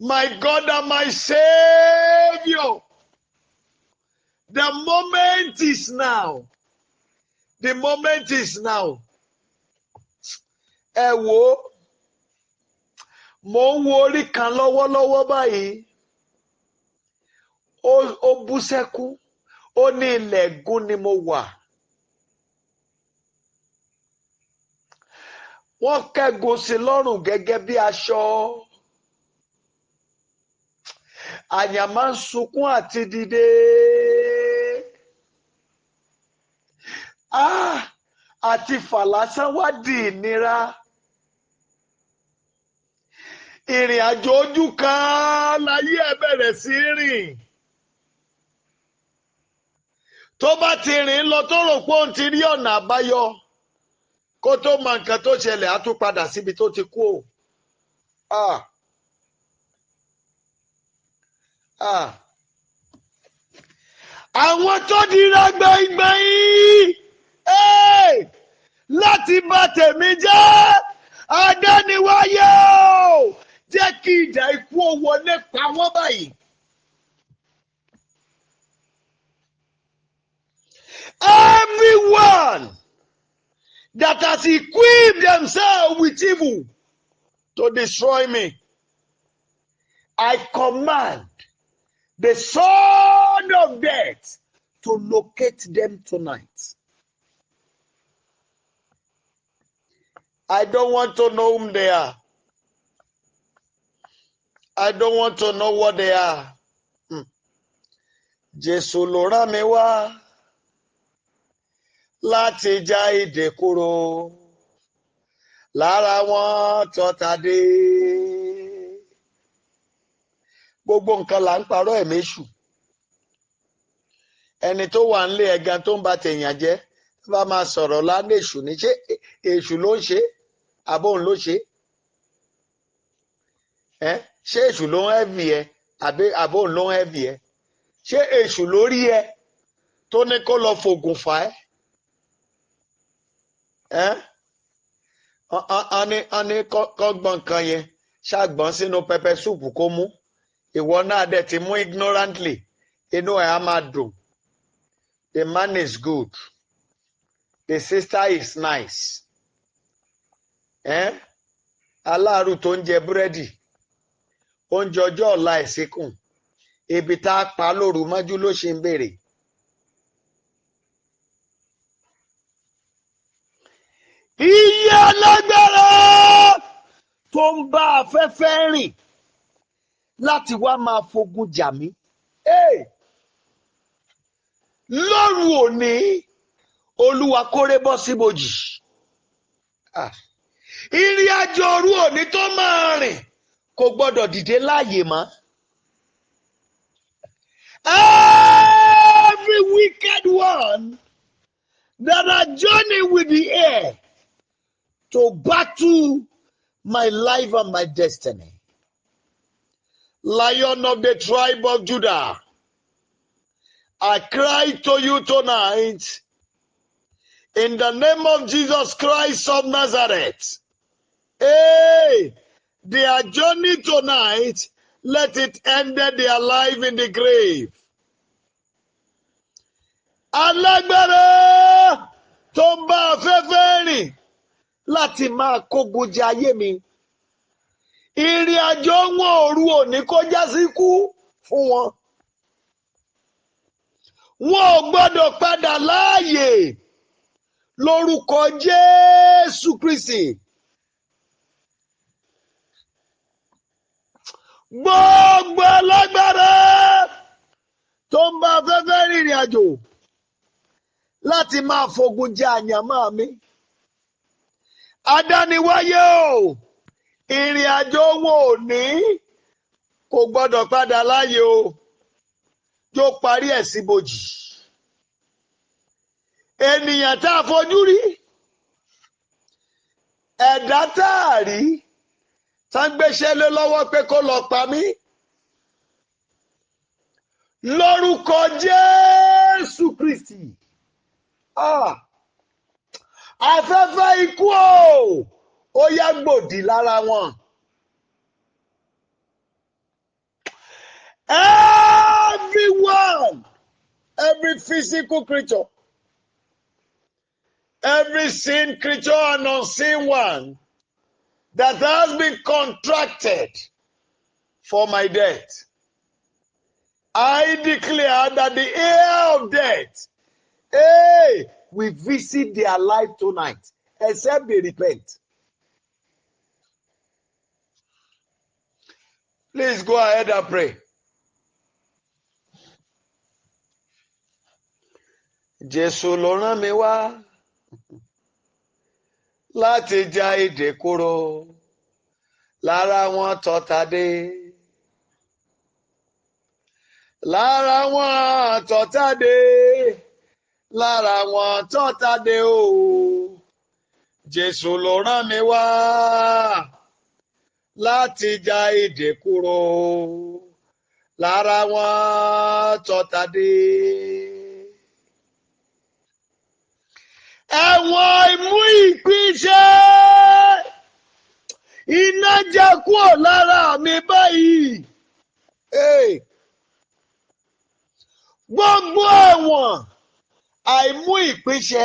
My God and my Savior, the moment is now. The moment is now. Ẹ wo, mo ń wo orí kan lọ́wọ́lọ́wọ́ báyìí. Ó bú sẹ́kún, ó ní ilẹ̀ ègún ni mo wà. Wọ́n kẹ́gun sí lọ́rùn gẹ́gẹ́ bí aṣọ. Àyà máa ń sunkún àti dìde. Àti fà lásán wá di ìnira. Ìrìn àjò ojú kan láyé ẹ bẹ̀rẹ̀ sí rìn. Tó bá ti rìn lọ tó rò pé òun ti rí ọ̀nà àbáyọ, kó tó mọ nǹkan tó ṣẹlẹ̀, á tún padà síbi tó ti kú o. Àwọn tó dira gbẹ̀ngbẹ̀yìn láti bà tèmi jẹ́, Adániwáyé o, jẹ́ kí idà ikú ó wọlé pa wọ́n báyìí. Everyone that has equipped themselves with evil to destroy me, I command the sword of death to locate them tonight. I don't want to know whom they are. I don't want to know what they are. Jésù ló rán mi wá láti já ìdè kúrò lára wọn tọ́ta dé. Gbogbo nǹkan là ń parọ́ ẹ̀mí èṣù. Ẹni tó wà nílé ẹ̀gan tó ń ba tèèyàn jẹ́ tó bá máa sọ̀rọ̀ lánàá èṣù ní, ṣé èṣù ló ń ṣe àbóhùn ló ṣe? Ṣé èṣù ló ń hẹ́vì ẹ àbí àbóhùn ló ń hẹ́vì ẹ? Ṣé èṣù ló rí ẹ tó ní kó lọ fògùn fà ẹ́? A ní kọ́gbọ́n kan yẹn ṣàgbọ́n sínú pẹpẹ súùpù kó mú. Ìwọ náà dẹ̀ ti mú ignorantly, inú ẹ̀ á máa dùn. The man is good. The sister is nice. Aláàrù tó ń jẹ búrẹ́dì, oúnjẹ ọjọ́ ọ̀la ẹ̀ síkùn, ibi tá a pa lóru mọ́jú ló ṣe ń béèrè. Iye alágbára tó ń bá afẹ́fẹ́ rìn láti wá máa fogun jà mí. Lóru òní, Olúwa kórè bọ́ síbojì. Ìrìn àjò òru òní tó máa rìn kò gbọ́dọ̀ dìde láàyè mọ́. Every wicked one that are journeying with the air to battle my life and my destiny. Lion of the tribe of Judah, I cry to you tonight in the name of Jesus Christ of Nazareth. Hey, their journey tonight, let it end their life in the grave. Alágbára tó ń bá afẹ́fẹ́ rìn láti máa kógun jẹ ayé mi. Ìrìn àjò wọn òru òní kó já sí kú fún wọn. Wọn ò gbọ́dọ̀ padà láàyè lórúkọ Jésù Kristi. Gbogbo alágbára tó ń bá afẹ́fẹ́ rìnrìn àjò láti máa fogun jẹ àyànmọ́ mi. Adániwáyé o, ìrìn àjò wọn ò ní kò gbọ́dọ̀ padà láàyè o, yóò parí ẹ̀ síbojì. Ènìyàn tá a fojú rí, ẹ̀dá tá a rí, tá ń gbéṣẹ́ lé lọ́wọ́ pé kó lọ pa mí. Lórúkọ Jésù Kristi. Ah! Afẹ́fẹ́ ikú o, ó yá gbòdì lára wọn. Everyone, every physical creature, every seen creature and unseen one that has been contracted for my death, I declare that the air of death, hey, will visit their life tonight, except they repent. Please go ahead and pray. Jésù ló rán mi wá láti já ìdè kúrò lára wọn tọ́ta dé. Lára wọn tọ́ta dé. Lára wọn tọ́ta dé o. Jésù ló rán mi wá láti já ìdè kúrò lára wọn tọ́ta dé. Ẹ̀wọ̀n ìmú ìpín-ṣe iná jẹ́ kúrò lára mi báyìí. Gbogbo ẹ̀wọ̀n àìmú ìpín-ṣe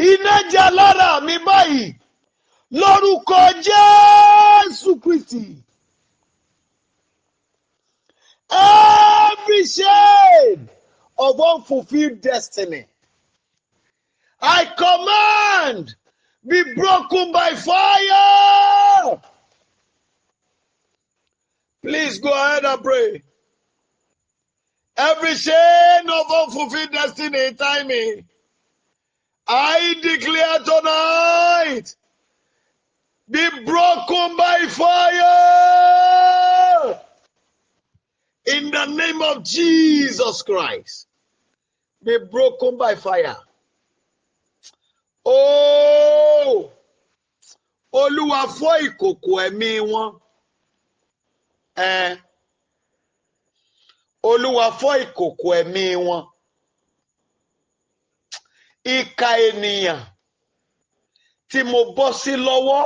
iná jẹ́ lára mi báyìí lórúkọ Jésù Kristi. Every shade of unfulfilled destiny, I command, be broken by fire. Please go ahead and pray. Every chain of unfulfilled destiny, timing, I declare tonight, be broken by fire. In the name of Jesus Christ, be broken by fire. Oh, Olúwa fọ́ ìkòkò ẹ̀mí wọn. Olúwa fọ́ ìkòkò ẹ̀mí wọn. Ìkà ènìyàn tí mo bọ́ sí lọ́wọ́,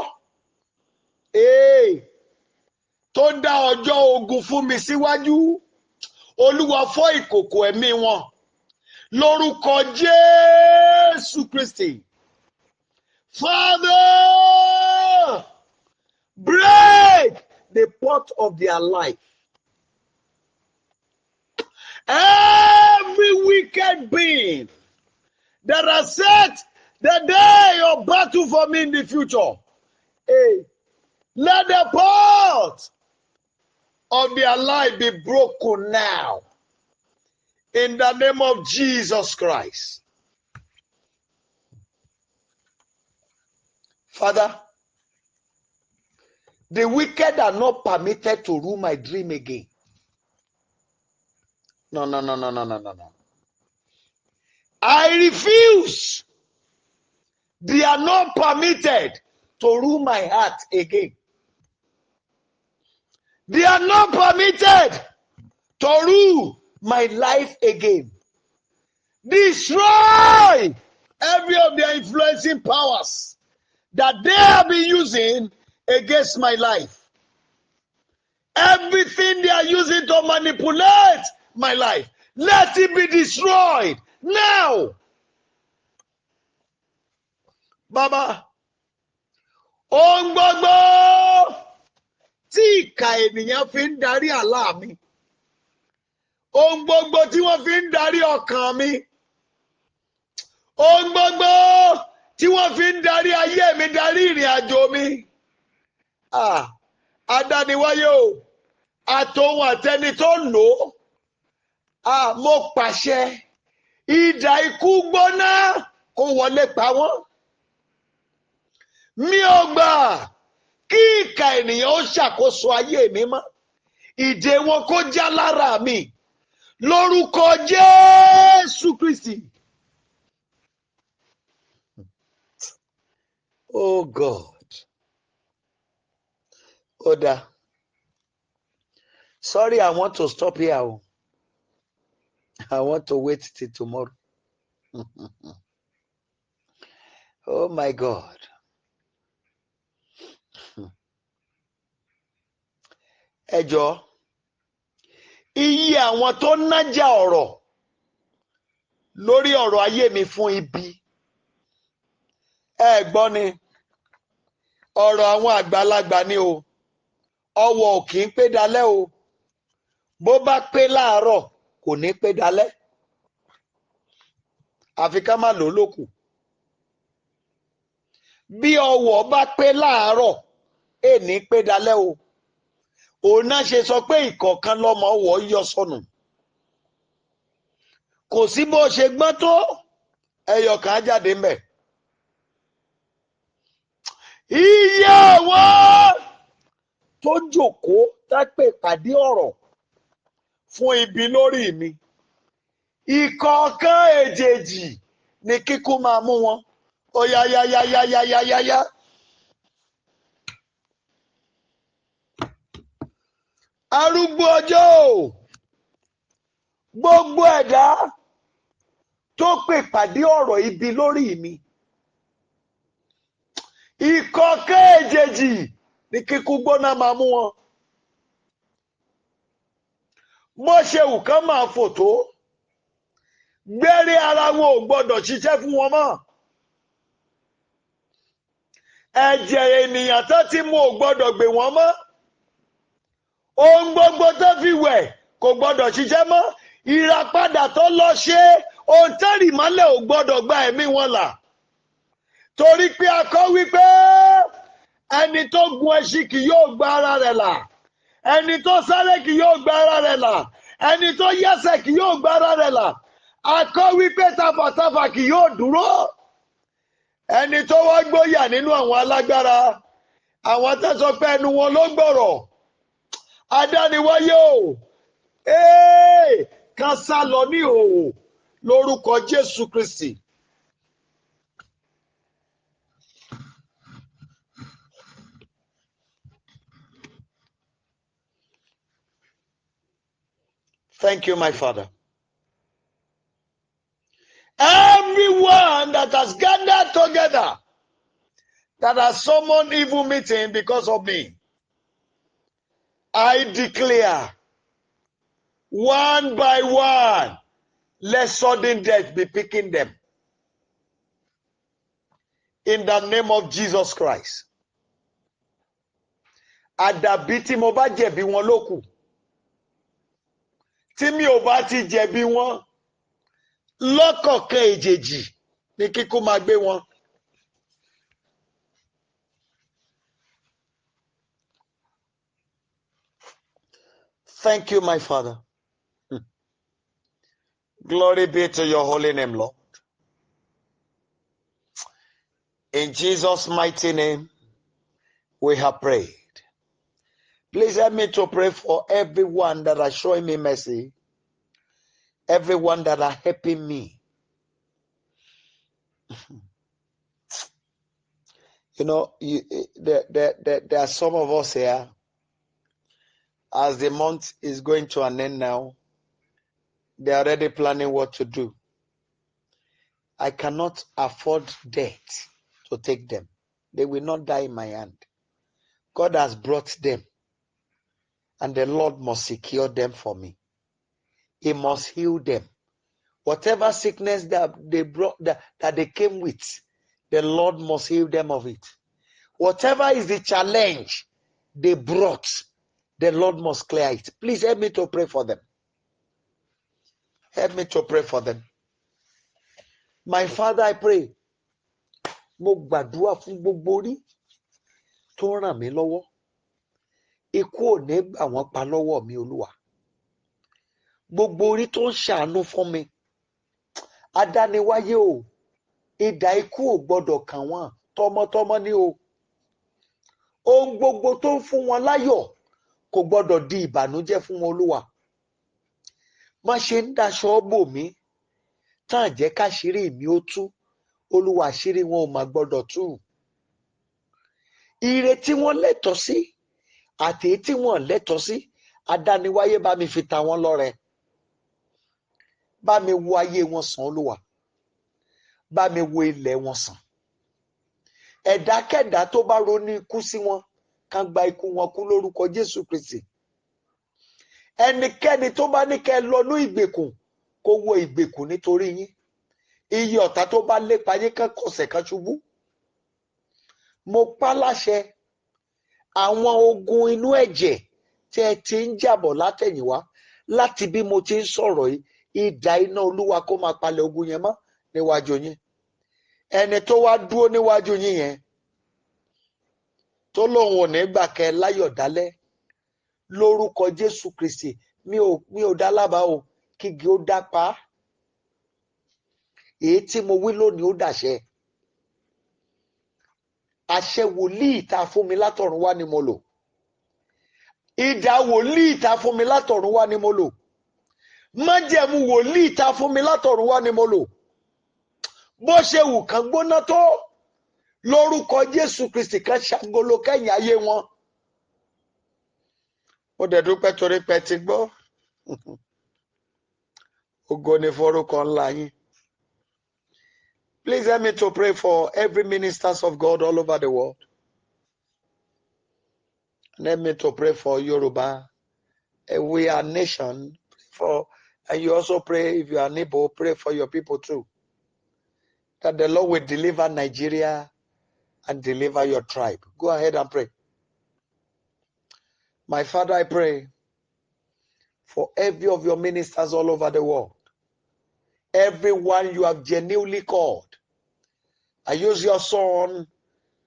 tó dá ọjọ́ ogun fún mi síwájú, Olúwa fọ́ ìkòkò ẹ̀mí wọn. Lórúkọ Jésù Kristi. Father, break the pot of their life. Every wicked being that has set the day of battle for me in the future, hey, let the pot of their life be broken now. In the name of Jesus Christ. Father, the wicked are not permitted to rule my dream again. No, no, no, no, no, no, no, no. I refuse. They are not permitted to rule my heart again. They are not permitted to rule my life again. Destroy every of their influencing powers that they have been using against my life. Everything they are using to manipulate my life, let it be destroyed now. Baba, ohun gbogbo tí ìkà ènìyàn fi ń darí àlá mi, ohun gbogbo tí wọ́n fi ń darí ọkàn mi, ohun gbogbo tí wọ́n fi ń darí ayé mi, darí ìrìn àjò mi. Adániwáyé o, Àtòun àtẹni tó lò ó. Ah, mo pàṣẹ idà ikú gbóná kó wọlé pa wọ́n. Mi ò gbà kí ìkà ènìyàn ó ṣàkóso ayé mi mọ́. Ìdè wọn kó já lára mi. Lórúkọ Jésù Kristi. Oh God. Ó dáa. Sorry, I want to stop here o. I want to wait till tomorrow. Oh my God. Ẹ jọ̀ọ́, iye àwọn tó nájà ọ̀rọ̀ lórí ọ̀rọ̀ ayé mi fún ibi. Ẹ gbọ́ ni, ọ̀rọ̀ àwọn àgbàlagbà ni o. Ọwọ̀ ò kì í pé dalẹ́ o. Bó bá pé láàárọ̀, kò ní pé dalẹ́. Àfi ká má lò ó lókù. Bí ọwọ̀ bá pé láàárọ̀, èní pé dalẹ́ o. Òun náà ṣe sọ pé ìkọ̀ọ̀kan lọmọ ọwọ̀ yọ sọnù. Kò sí bó ṣe gbọ́n tó, ẹyọ kan á jáde ńbẹ̀. Iye àwọn tó jókòó tápè pàdé ọ̀rọ̀ fún ibi lórí mi. Ìkọ̀ọ̀kan èjèèjì ni kíkú máa mú wọn. Ó yá yá yá yá yá yá yá yá. Arúgbó ọjọ́ o, gbogbo ẹ̀dá tó pè pàdé ọ̀rọ̀ ibi lórí mi. Ìkọ̀ọ̀kan èjèèjì ni kíkú gbóná máa mú wọn. Bó ṣe wù kán máa fò tó, gbẹ́rẹ́ ara wọn ò gbọ́dọ̀ ṣiṣẹ́ fún wọn mọ́. Ẹ̀jẹ̀ ènìyàn tó ti mú ò gbọ́dọ̀ gbè wọ́n mọ́. Ohun gbogbo tó fi wẹ̀ kò gbọ́dọ̀ ṣiṣẹ́ mọ́. Ìràpadà tó lọ ṣe ohun tẹ́rì mọ́lẹ̀ ò gbọ́dọ̀ gba ẹ̀mí wọn là. Torí pé a kọ́ wípé ẹni tó gun ẹṣin kì yóò gba ara rẹ̀ là. Ẹni tó sáré kì yóò gba ara rẹ̀ là. Ẹni tó yẹsẹ̀ kì yóò gba ara rẹ̀ là. A kọ́ wípé tafàtafà kì yóò dúró. Ẹni tó wá gbóyà nínú àwọn alágbára, àwọn tó sọ pé ẹnu wọn ló gbọ̀rọ̀. Adániwáyé o, kan sá lọ ní ìhòòhò lórúkọ Jésù Kristi. Thank you, my Father. Everyone that has gathered together, that has summoned evil meeting because of me, I declare, one by one, let sudden death be picking them. In the name of Jesus Christ. Àdàbí tí mo bá jẹ̀bi wọn ló kù. Tí mi ò bá ti jẹ̀bi wọn, lọ́kọ̀ọ̀kan èjèèjì ni kíkú máa gbé wọn. Thank you, my Father. Glory be to your holy name, Lord. In Jesus' mighty name, we have prayed. Please help me to pray for everyone that are showing me mercy, everyone that are helping me. You know, there are some of us here, as the month is going to an end now, they are already planning what to do. I cannot afford death to take them. They will not die in my hand. God has brought them, and the Lord must secure them for me. He must heal them. Whatever sickness that they brought, that they came with, the Lord must heal them of it. Whatever is the challenge they brought, the Lord must clear it. Please help me to pray for them. Help me to pray for them. My Father, I pray. Mo gbàdúrà fún gbogbo orí tó ràn mí lọ́wọ́. Ikú ò ní gbà wọ́n pa lọ́wọ́ mi, Olúwa. Gbogbo orí tó ń ṣàánú fún mi, adániwáyé o, idà ikú ò gbọ́dọ̀ kàn wọ́n tọmọtọmọ ní o. Ohun gbogbo tó ń fún wọn láyọ̀ kò gbọ́dọ̀ di ìbànújẹ́ fún wọn, Olúwa. Má ṣe ń daṣọ bò mí tán jẹ́ káṣírí mi ó tú, Olúwa, àṣírí wọn ò má gbọ́dọ̀ tú. Ire tí wọ́n lẹ́tọ̀ọ́ sí àti èyí tí wọ́n lẹ́tọ̀ọ́ sí, adániwáyé, bá mi fi ta wọ́n lọ́rẹ. Bá mi wo ayé wọn sàn, Olúwa. Bá mi wo ilẹ̀ wọn sàn. Ẹ̀dákẹ́dá tó bá ronú ikú sí wọn, kán gba ikú wọn kú lórúkọ Jésù Kristi. Ẹnikẹ́ni tó bá ní kẹ́ ẹ lọ ní ìgbèkùn, kó wọ ìgbèkùn nítorí yín. Iye ọ̀tá tó bá lépa yín, kán kọsẹ̀, kán ṣubú. Mo pa láṣẹ, àwọn ogun inú ẹ̀jẹ̀ tí ẹ ti ń jàbọ̀ látẹ̀yìnwá, láti bí mo ti ń sọ̀rọ̀ yìí, idà iná Olúwa kó máa palẹ̀ ogun yẹn mọ́ níwájú yín. Ẹni tó wá dúró níwájú yín yẹn, tó lóun ò ní gbà kẹ́ láyọ̀ dálẹ́, lórúkọ Jésù Kristi, mi ò dá lábàá o, kígi ó dá pa á. Èyí tí mo wí lónìí, ó dàṣẹ. Àṣẹ wòlíì tá a fún mi látọ̀run wá ni mo lò. Idà wòlíì tá a fún mi látọ̀run wá ni mo lò. Májẹ̀mú wòlíì tá a fún mi látọ̀run wá ni mo lò. Bó ṣe wù kán gbóná tó, lórúkọ Jésù Kristi, kan ṣàgolo kẹ́yìn ayé wọn. Ó dẹ̀ dúpẹ́ torí pé ti gbọ́. Ògo ni forúkọ ńlá yín. Please help me to pray for every ministers of God all over the world. And help me to pray for Yoruba. We are nation. For and you also pray, if you are Igbo, pray for your people too. That the Lord will deliver Nigeria and deliver your tribe. Go ahead and pray. My Father, I pray for every of your ministers all over the world. Everyone you have genuinely called. I use your son,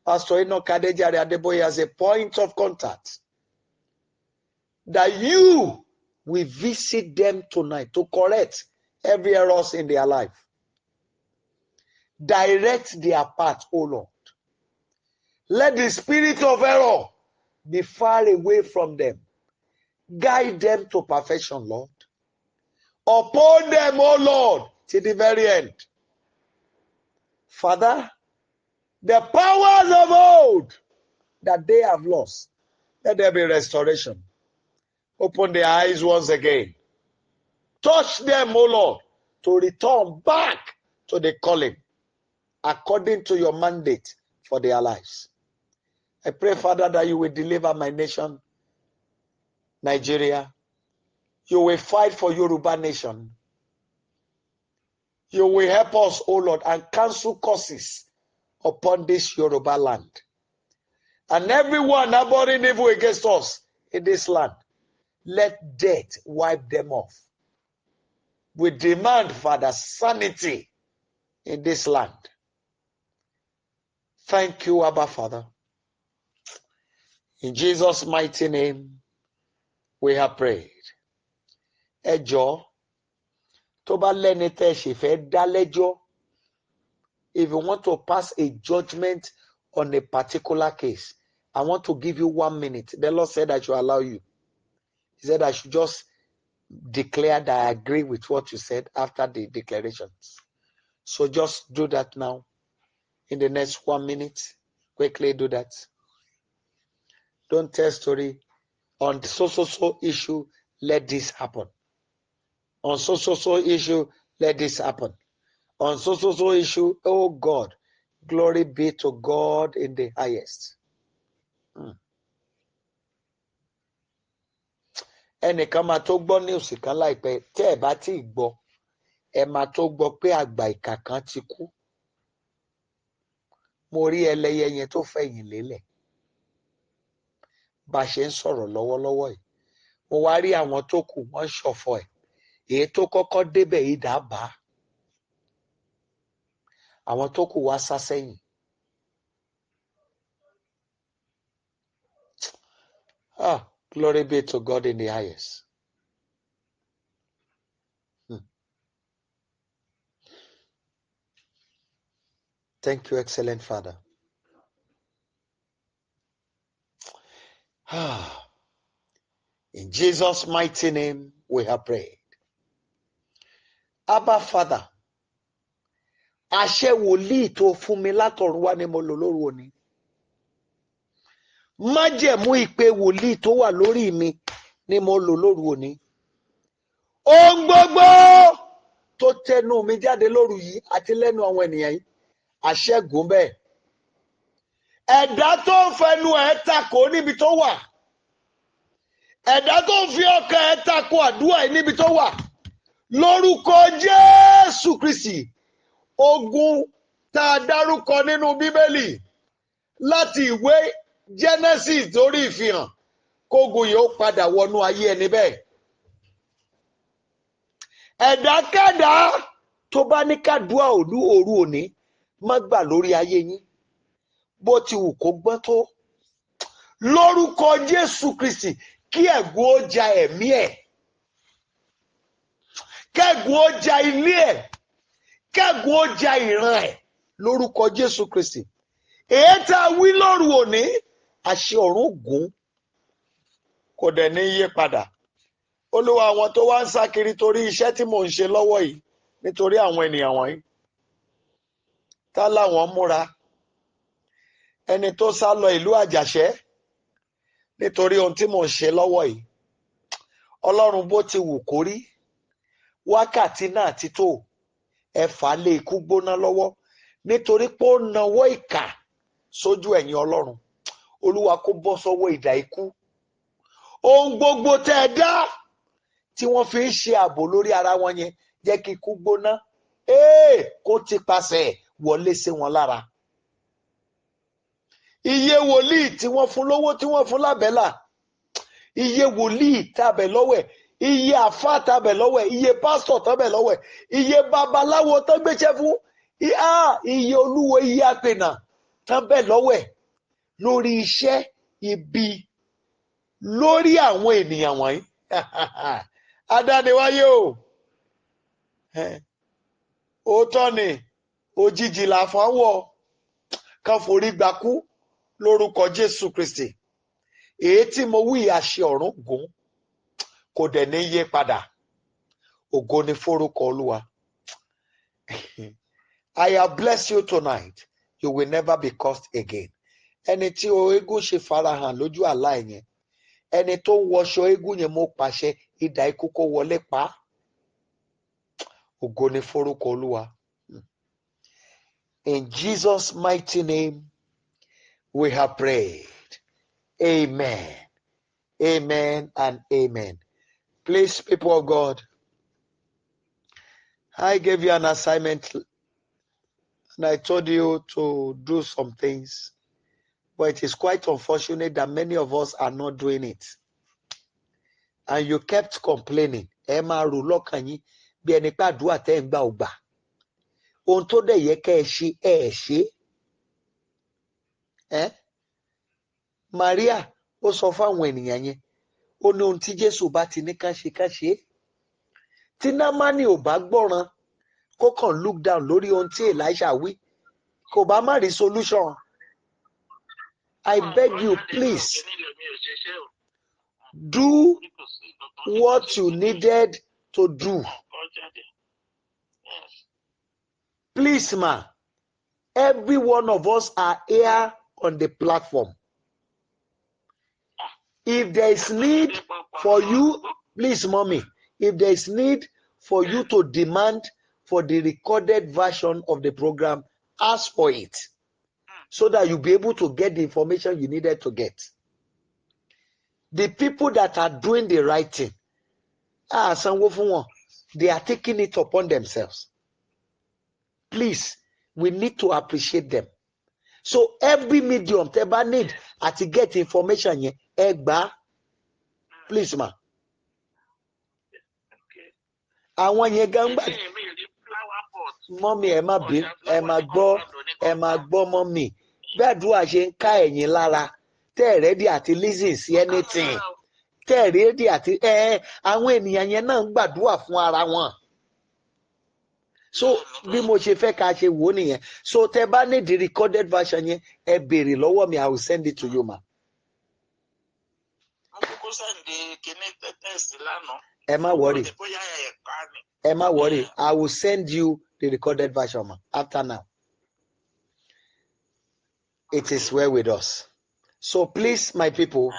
Pastor Enoch Adejare Adeboye, as a point of contact. That you will visit them tonight to correct every errors in their life. Direct their path, O Lord. Let the spirit of error be far away from them. Guide them to perfection, Lord. Uphold them, O Lord, to the very end. Father, the powers of old that they have lost, let there be restoration. Open their eyes once again. Touch them, O Lord, to return back to the calling according to your mandate for their lives. I pray, Father, that you will deliver my nation, Nigeria. You will fight for Yoruba nation. You will help us, O Lord, and cancel curses upon this Yoruba land. And everyone harboring evil against us in this land, let death wipe them off. We demand, Father, sanity in this land. Thank you, Abba Father. In Jesus' mighty name, we have prayed. Ẹ jọ̀ọ́, tó bá lẹ́ni tẹ́ ẹ ṣì fẹ́ dá lẹ́jọ́, if you want to pass a judgment on a particular case, I want to give you one minute. The Lord said I should allow you. He said I should just declare that I agree with what you said after the declarations. So just do that now. In the next one minute, quickly do that. Don't tell story on so so so issue. Let this happen. On so so so issue, let this happen. On so so so issue, oh God, glory be to God in the highest. Ẹnìkan máa tó gbọ́ news kan láìpẹ́. Tẹ́ ẹ̀ bá tí ì gbọ́, ẹ máa tó gbọ́ pé àgbà ìkà kan ti kú. Mo rí ẹlẹ́yẹ yẹn tó fẹ̀yìn lélẹ̀ bá a ṣe ń sọ̀rọ̀ lọ́wọ́lọ́wọ́ yìí. Mo wá rí àwọn tó kù, wọ́n ń ṣọ̀fọ̀ ẹ̀. Èyí tó kọ́kọ́ débẹ̀ yìí dá bá àwọn tó kù wá sá sẹ́yìn. Ah. Glory be to God in the highest. Thank you, excellent Father. In Jesus' mighty name, we have prayed. Abba, Father, àṣẹ wòlíì tó fún mi látọ̀run wá ni mo lò lóru òní. Májẹ̀mú ìpè wòlíì tó wà lórí mi ni mo lò lóru òní. Ohun gbogbo tó tẹnu mi jáde lóru yìí àti lẹ́nu àwọn ènìyàn yìí, àṣẹ́gun bẹ́ẹ̀. Ẹ̀dá tó ń fẹnu ẹ̀ takò níbi tó wà. Ẹ̀dá tó ń fi ọkàn ẹ̀ takò àdúrà yìí níbi tó wà. Lórúkọ Jésù Kristi, ogun tá a dárúkọ nínú Bíbélì láti ìwé Genesis dórí Ìfihàn, kógun yìí ó padà wọnú ayé ẹni bẹ́ẹ̀. Ẹ̀dákẹ́dá tó bá ní kádùá òlu òru òní má gbà lórí ayé yín, bó ti wù kó gbọ́n tó. Lórúkọ Jésù Kristi, kí ẹ̀gún ó ja ẹ̀mí ẹ̀, kẹ́gùn ó ja ilé ẹ̀, kẹ́gùn ó ja ìran ẹ̀ lórúkọ Jésù Kristi. Èyí tá a wí lóru òní, àṣẹ ọ̀run gùn kò dẹ̀ ní yí padà. Olúwa, àwọn tó wá ń sá kiri torí iṣẹ́ tí mò ń ṣe lọ́wọ́ yìí, nítorí àwọn ènìyàn wọ̀nyí, tá láwọn múra. Ẹni tó sá lọ ìlú Àjàṣẹ́ nítorí ohun tí mò ń ṣe lọ́wọ́ yìí, Ọlọ́run, bó ti wù kó rí, wákàtí náà ti tó, ẹ fà á lé ikú gbóná lọ́wọ́, nítorí pé ó nawọ́ ìkà sójú ẹ̀yìn Ọlọ́run. Olúwa, kó bọ́ sọ́wọ́ idà ikú. Ohun gbogbo tẹ́ ẹ dá tí wọ́n fi ń ṣe ààbò lórí ara wọn yẹn, jẹ́ kí ikú gbóná kó ti pasẹ̀ wọlé sí wọn lára. Iye wòlíì tí wọ́n fún lówó, tí wọ́n fún lábẹ́là, iye wòlíì tàbẹ̀ lọ́wọ́ ẹ̀, iye àfáà tàbẹ̀ lọ́wọ́ ẹ̀, iye pásítọ̀ tàbẹ̀ lọ́wọ́ ẹ̀, iye babaláwo tó gbéṣẹ́ fún, iye olúwo, iye àpènà tàbẹ̀ lọ́wọ́ ẹ̀ lórí iṣẹ́ ibi lórí àwọn ènìyàn wọ̀nyí. Adániwáyé o, òótọ́ ni, òjijì làfọwọ́ kan forí gbakú lórúkọ Jésù Kristi. Èyí tí mo wí, àṣẹ ọ̀run gùn kò dẹ̀ ní yé padà. Ògo ni forúkọ Olúwa. I have blessed you tonight. You will never be cursed again. Ẹni tí o eégún ṣe farahàn lójú àlá ẹ̀ yẹn, ẹni tó ń wọṣọ eégún yẹn, mo pàṣẹ, idà ikú kó wọlé pa á. Ògo ni forúkọ Olúwa. In Jesus' mighty name we have prayed. Amen. Amen and amen. Please, people of God, I gave you an assignment and I told you to do some things, but it is quite unfortunate that many of us are not doing it. And you kept complaining. Ẹ máa rò lọ́kàn yín bí ẹni pé àdúrà tẹ́ ń gbà ò gbà. Ohun tó dẹ̀ yẹ kẹ́ ẹ ṣe, ẹ ẹ̀ ṣe. Ẹ́ Maria ó sọ fáwọn ènìyàn yẹn, ó ní ohun tí Jésù bá ti ní ká ṣe, ká ṣe é. Tí Námánì ò bá gbọ́ràn, kó kàn look down lórí ohun tí Elisha wí, kò bá má rí solution. I beg you, please do what you needed to do. Please, ma, every one of us are here on the platform. If there is need for you, please, mommy, if there is need for you to demand for the recorded version of the program, ask for it so that you'll be able to get the information you needed to get. The people that are doing the right thing, ah, sanwó fún wọn, they are taking it upon themselves. Please, we need to appreciate them. So every medium tẹ́ bá need àti get information yẹn, ẹ gbà á. Please, ma. Àwọn yẹn gan gbà. Mummy, ẹ má bí, ẹ má gbọ́, ẹ má gbọ́, mummy. Bí àdúrà ṣe ń ká ẹ̀yìn lára, tẹ́ ẹ̀ ready àti listen sí anything. Tẹ́ ready àti ẹ àwọn ènìyàn yẹn náà ń gbàdúrà fún ara wọn. So bí mo ṣe fẹ́ ká ṣe wò ó nìyẹn. So tẹ́ bá ní the recorded version yẹn, ẹ béèrè lọ́wọ́ mi, I will send it to you, ma. Mo kúkú send kíní text lánàá. Ẹ má worry. Bóyá ẹ̀ka ni. Ẹ má worry. I will send you the recorded version, ma, after now. It is well with us. So please, my people,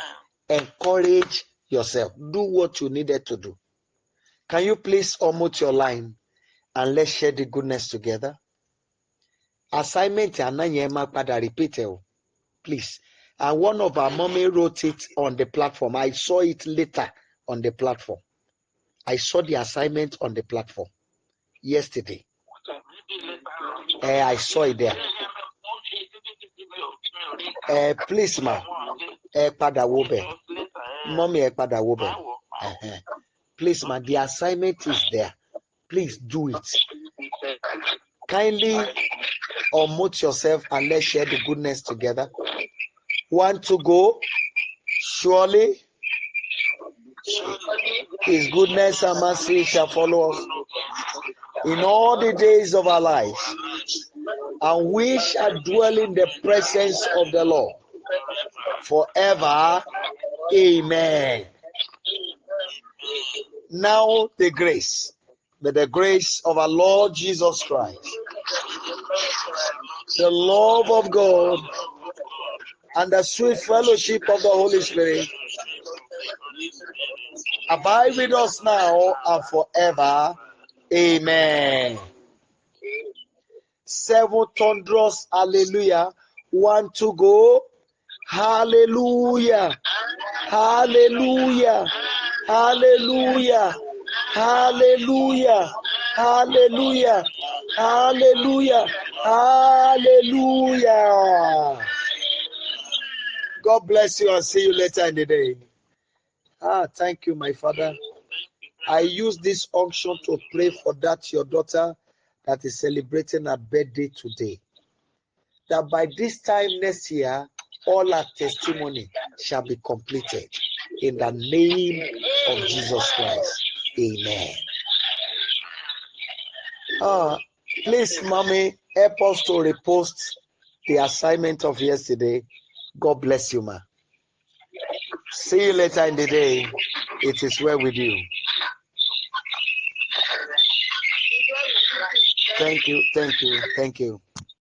encourage yourself. Do what you needed to do. Can you please unmute your line and let's share the goodness together? Assignment àná yẹn, máa padà repeat ẹ o. Please. And one of our mommy wrote it on the platform. I saw it later on the platform. I saw the assignment on the platform yesterday. Maybe later on. I saw it there. Please, ma, ẹ padà wo bẹ̀. Mommy, ẹ padà wo bẹ̀. Please, ma, the assignment is there. Please do it. Kindly unmute yourself and let's share the goodness together. One to go. Surely His goodness and mercy shall follow us in all the days of our lives, and we shall dwell in the presence of the Lord forever. Amen. Now the grace, may the grace of our Lord Jesus Christ, the love of God, and the sweet fellowship of the Holy Spirit abide with us now and forever. Amen. Seven thunderous hallelujah. One to go. Hallelujah. Hallelujah. Hallelujah. Hallelujah. Hallelujah. Hallelujah. Hallelujah. God bless you and see you later in the day. Ah, thank you, my father. I use this unction to pray for that your daughter that is celebrating her birthday today. That by this time next year, all her testimony shall be completed. In the name of Jesus Christ. Amen. Please, mommy, help us to repost the assignment of yesterday. God bless you, ma. See you later in the day. It is well with you. Thank you, thank you, thank you.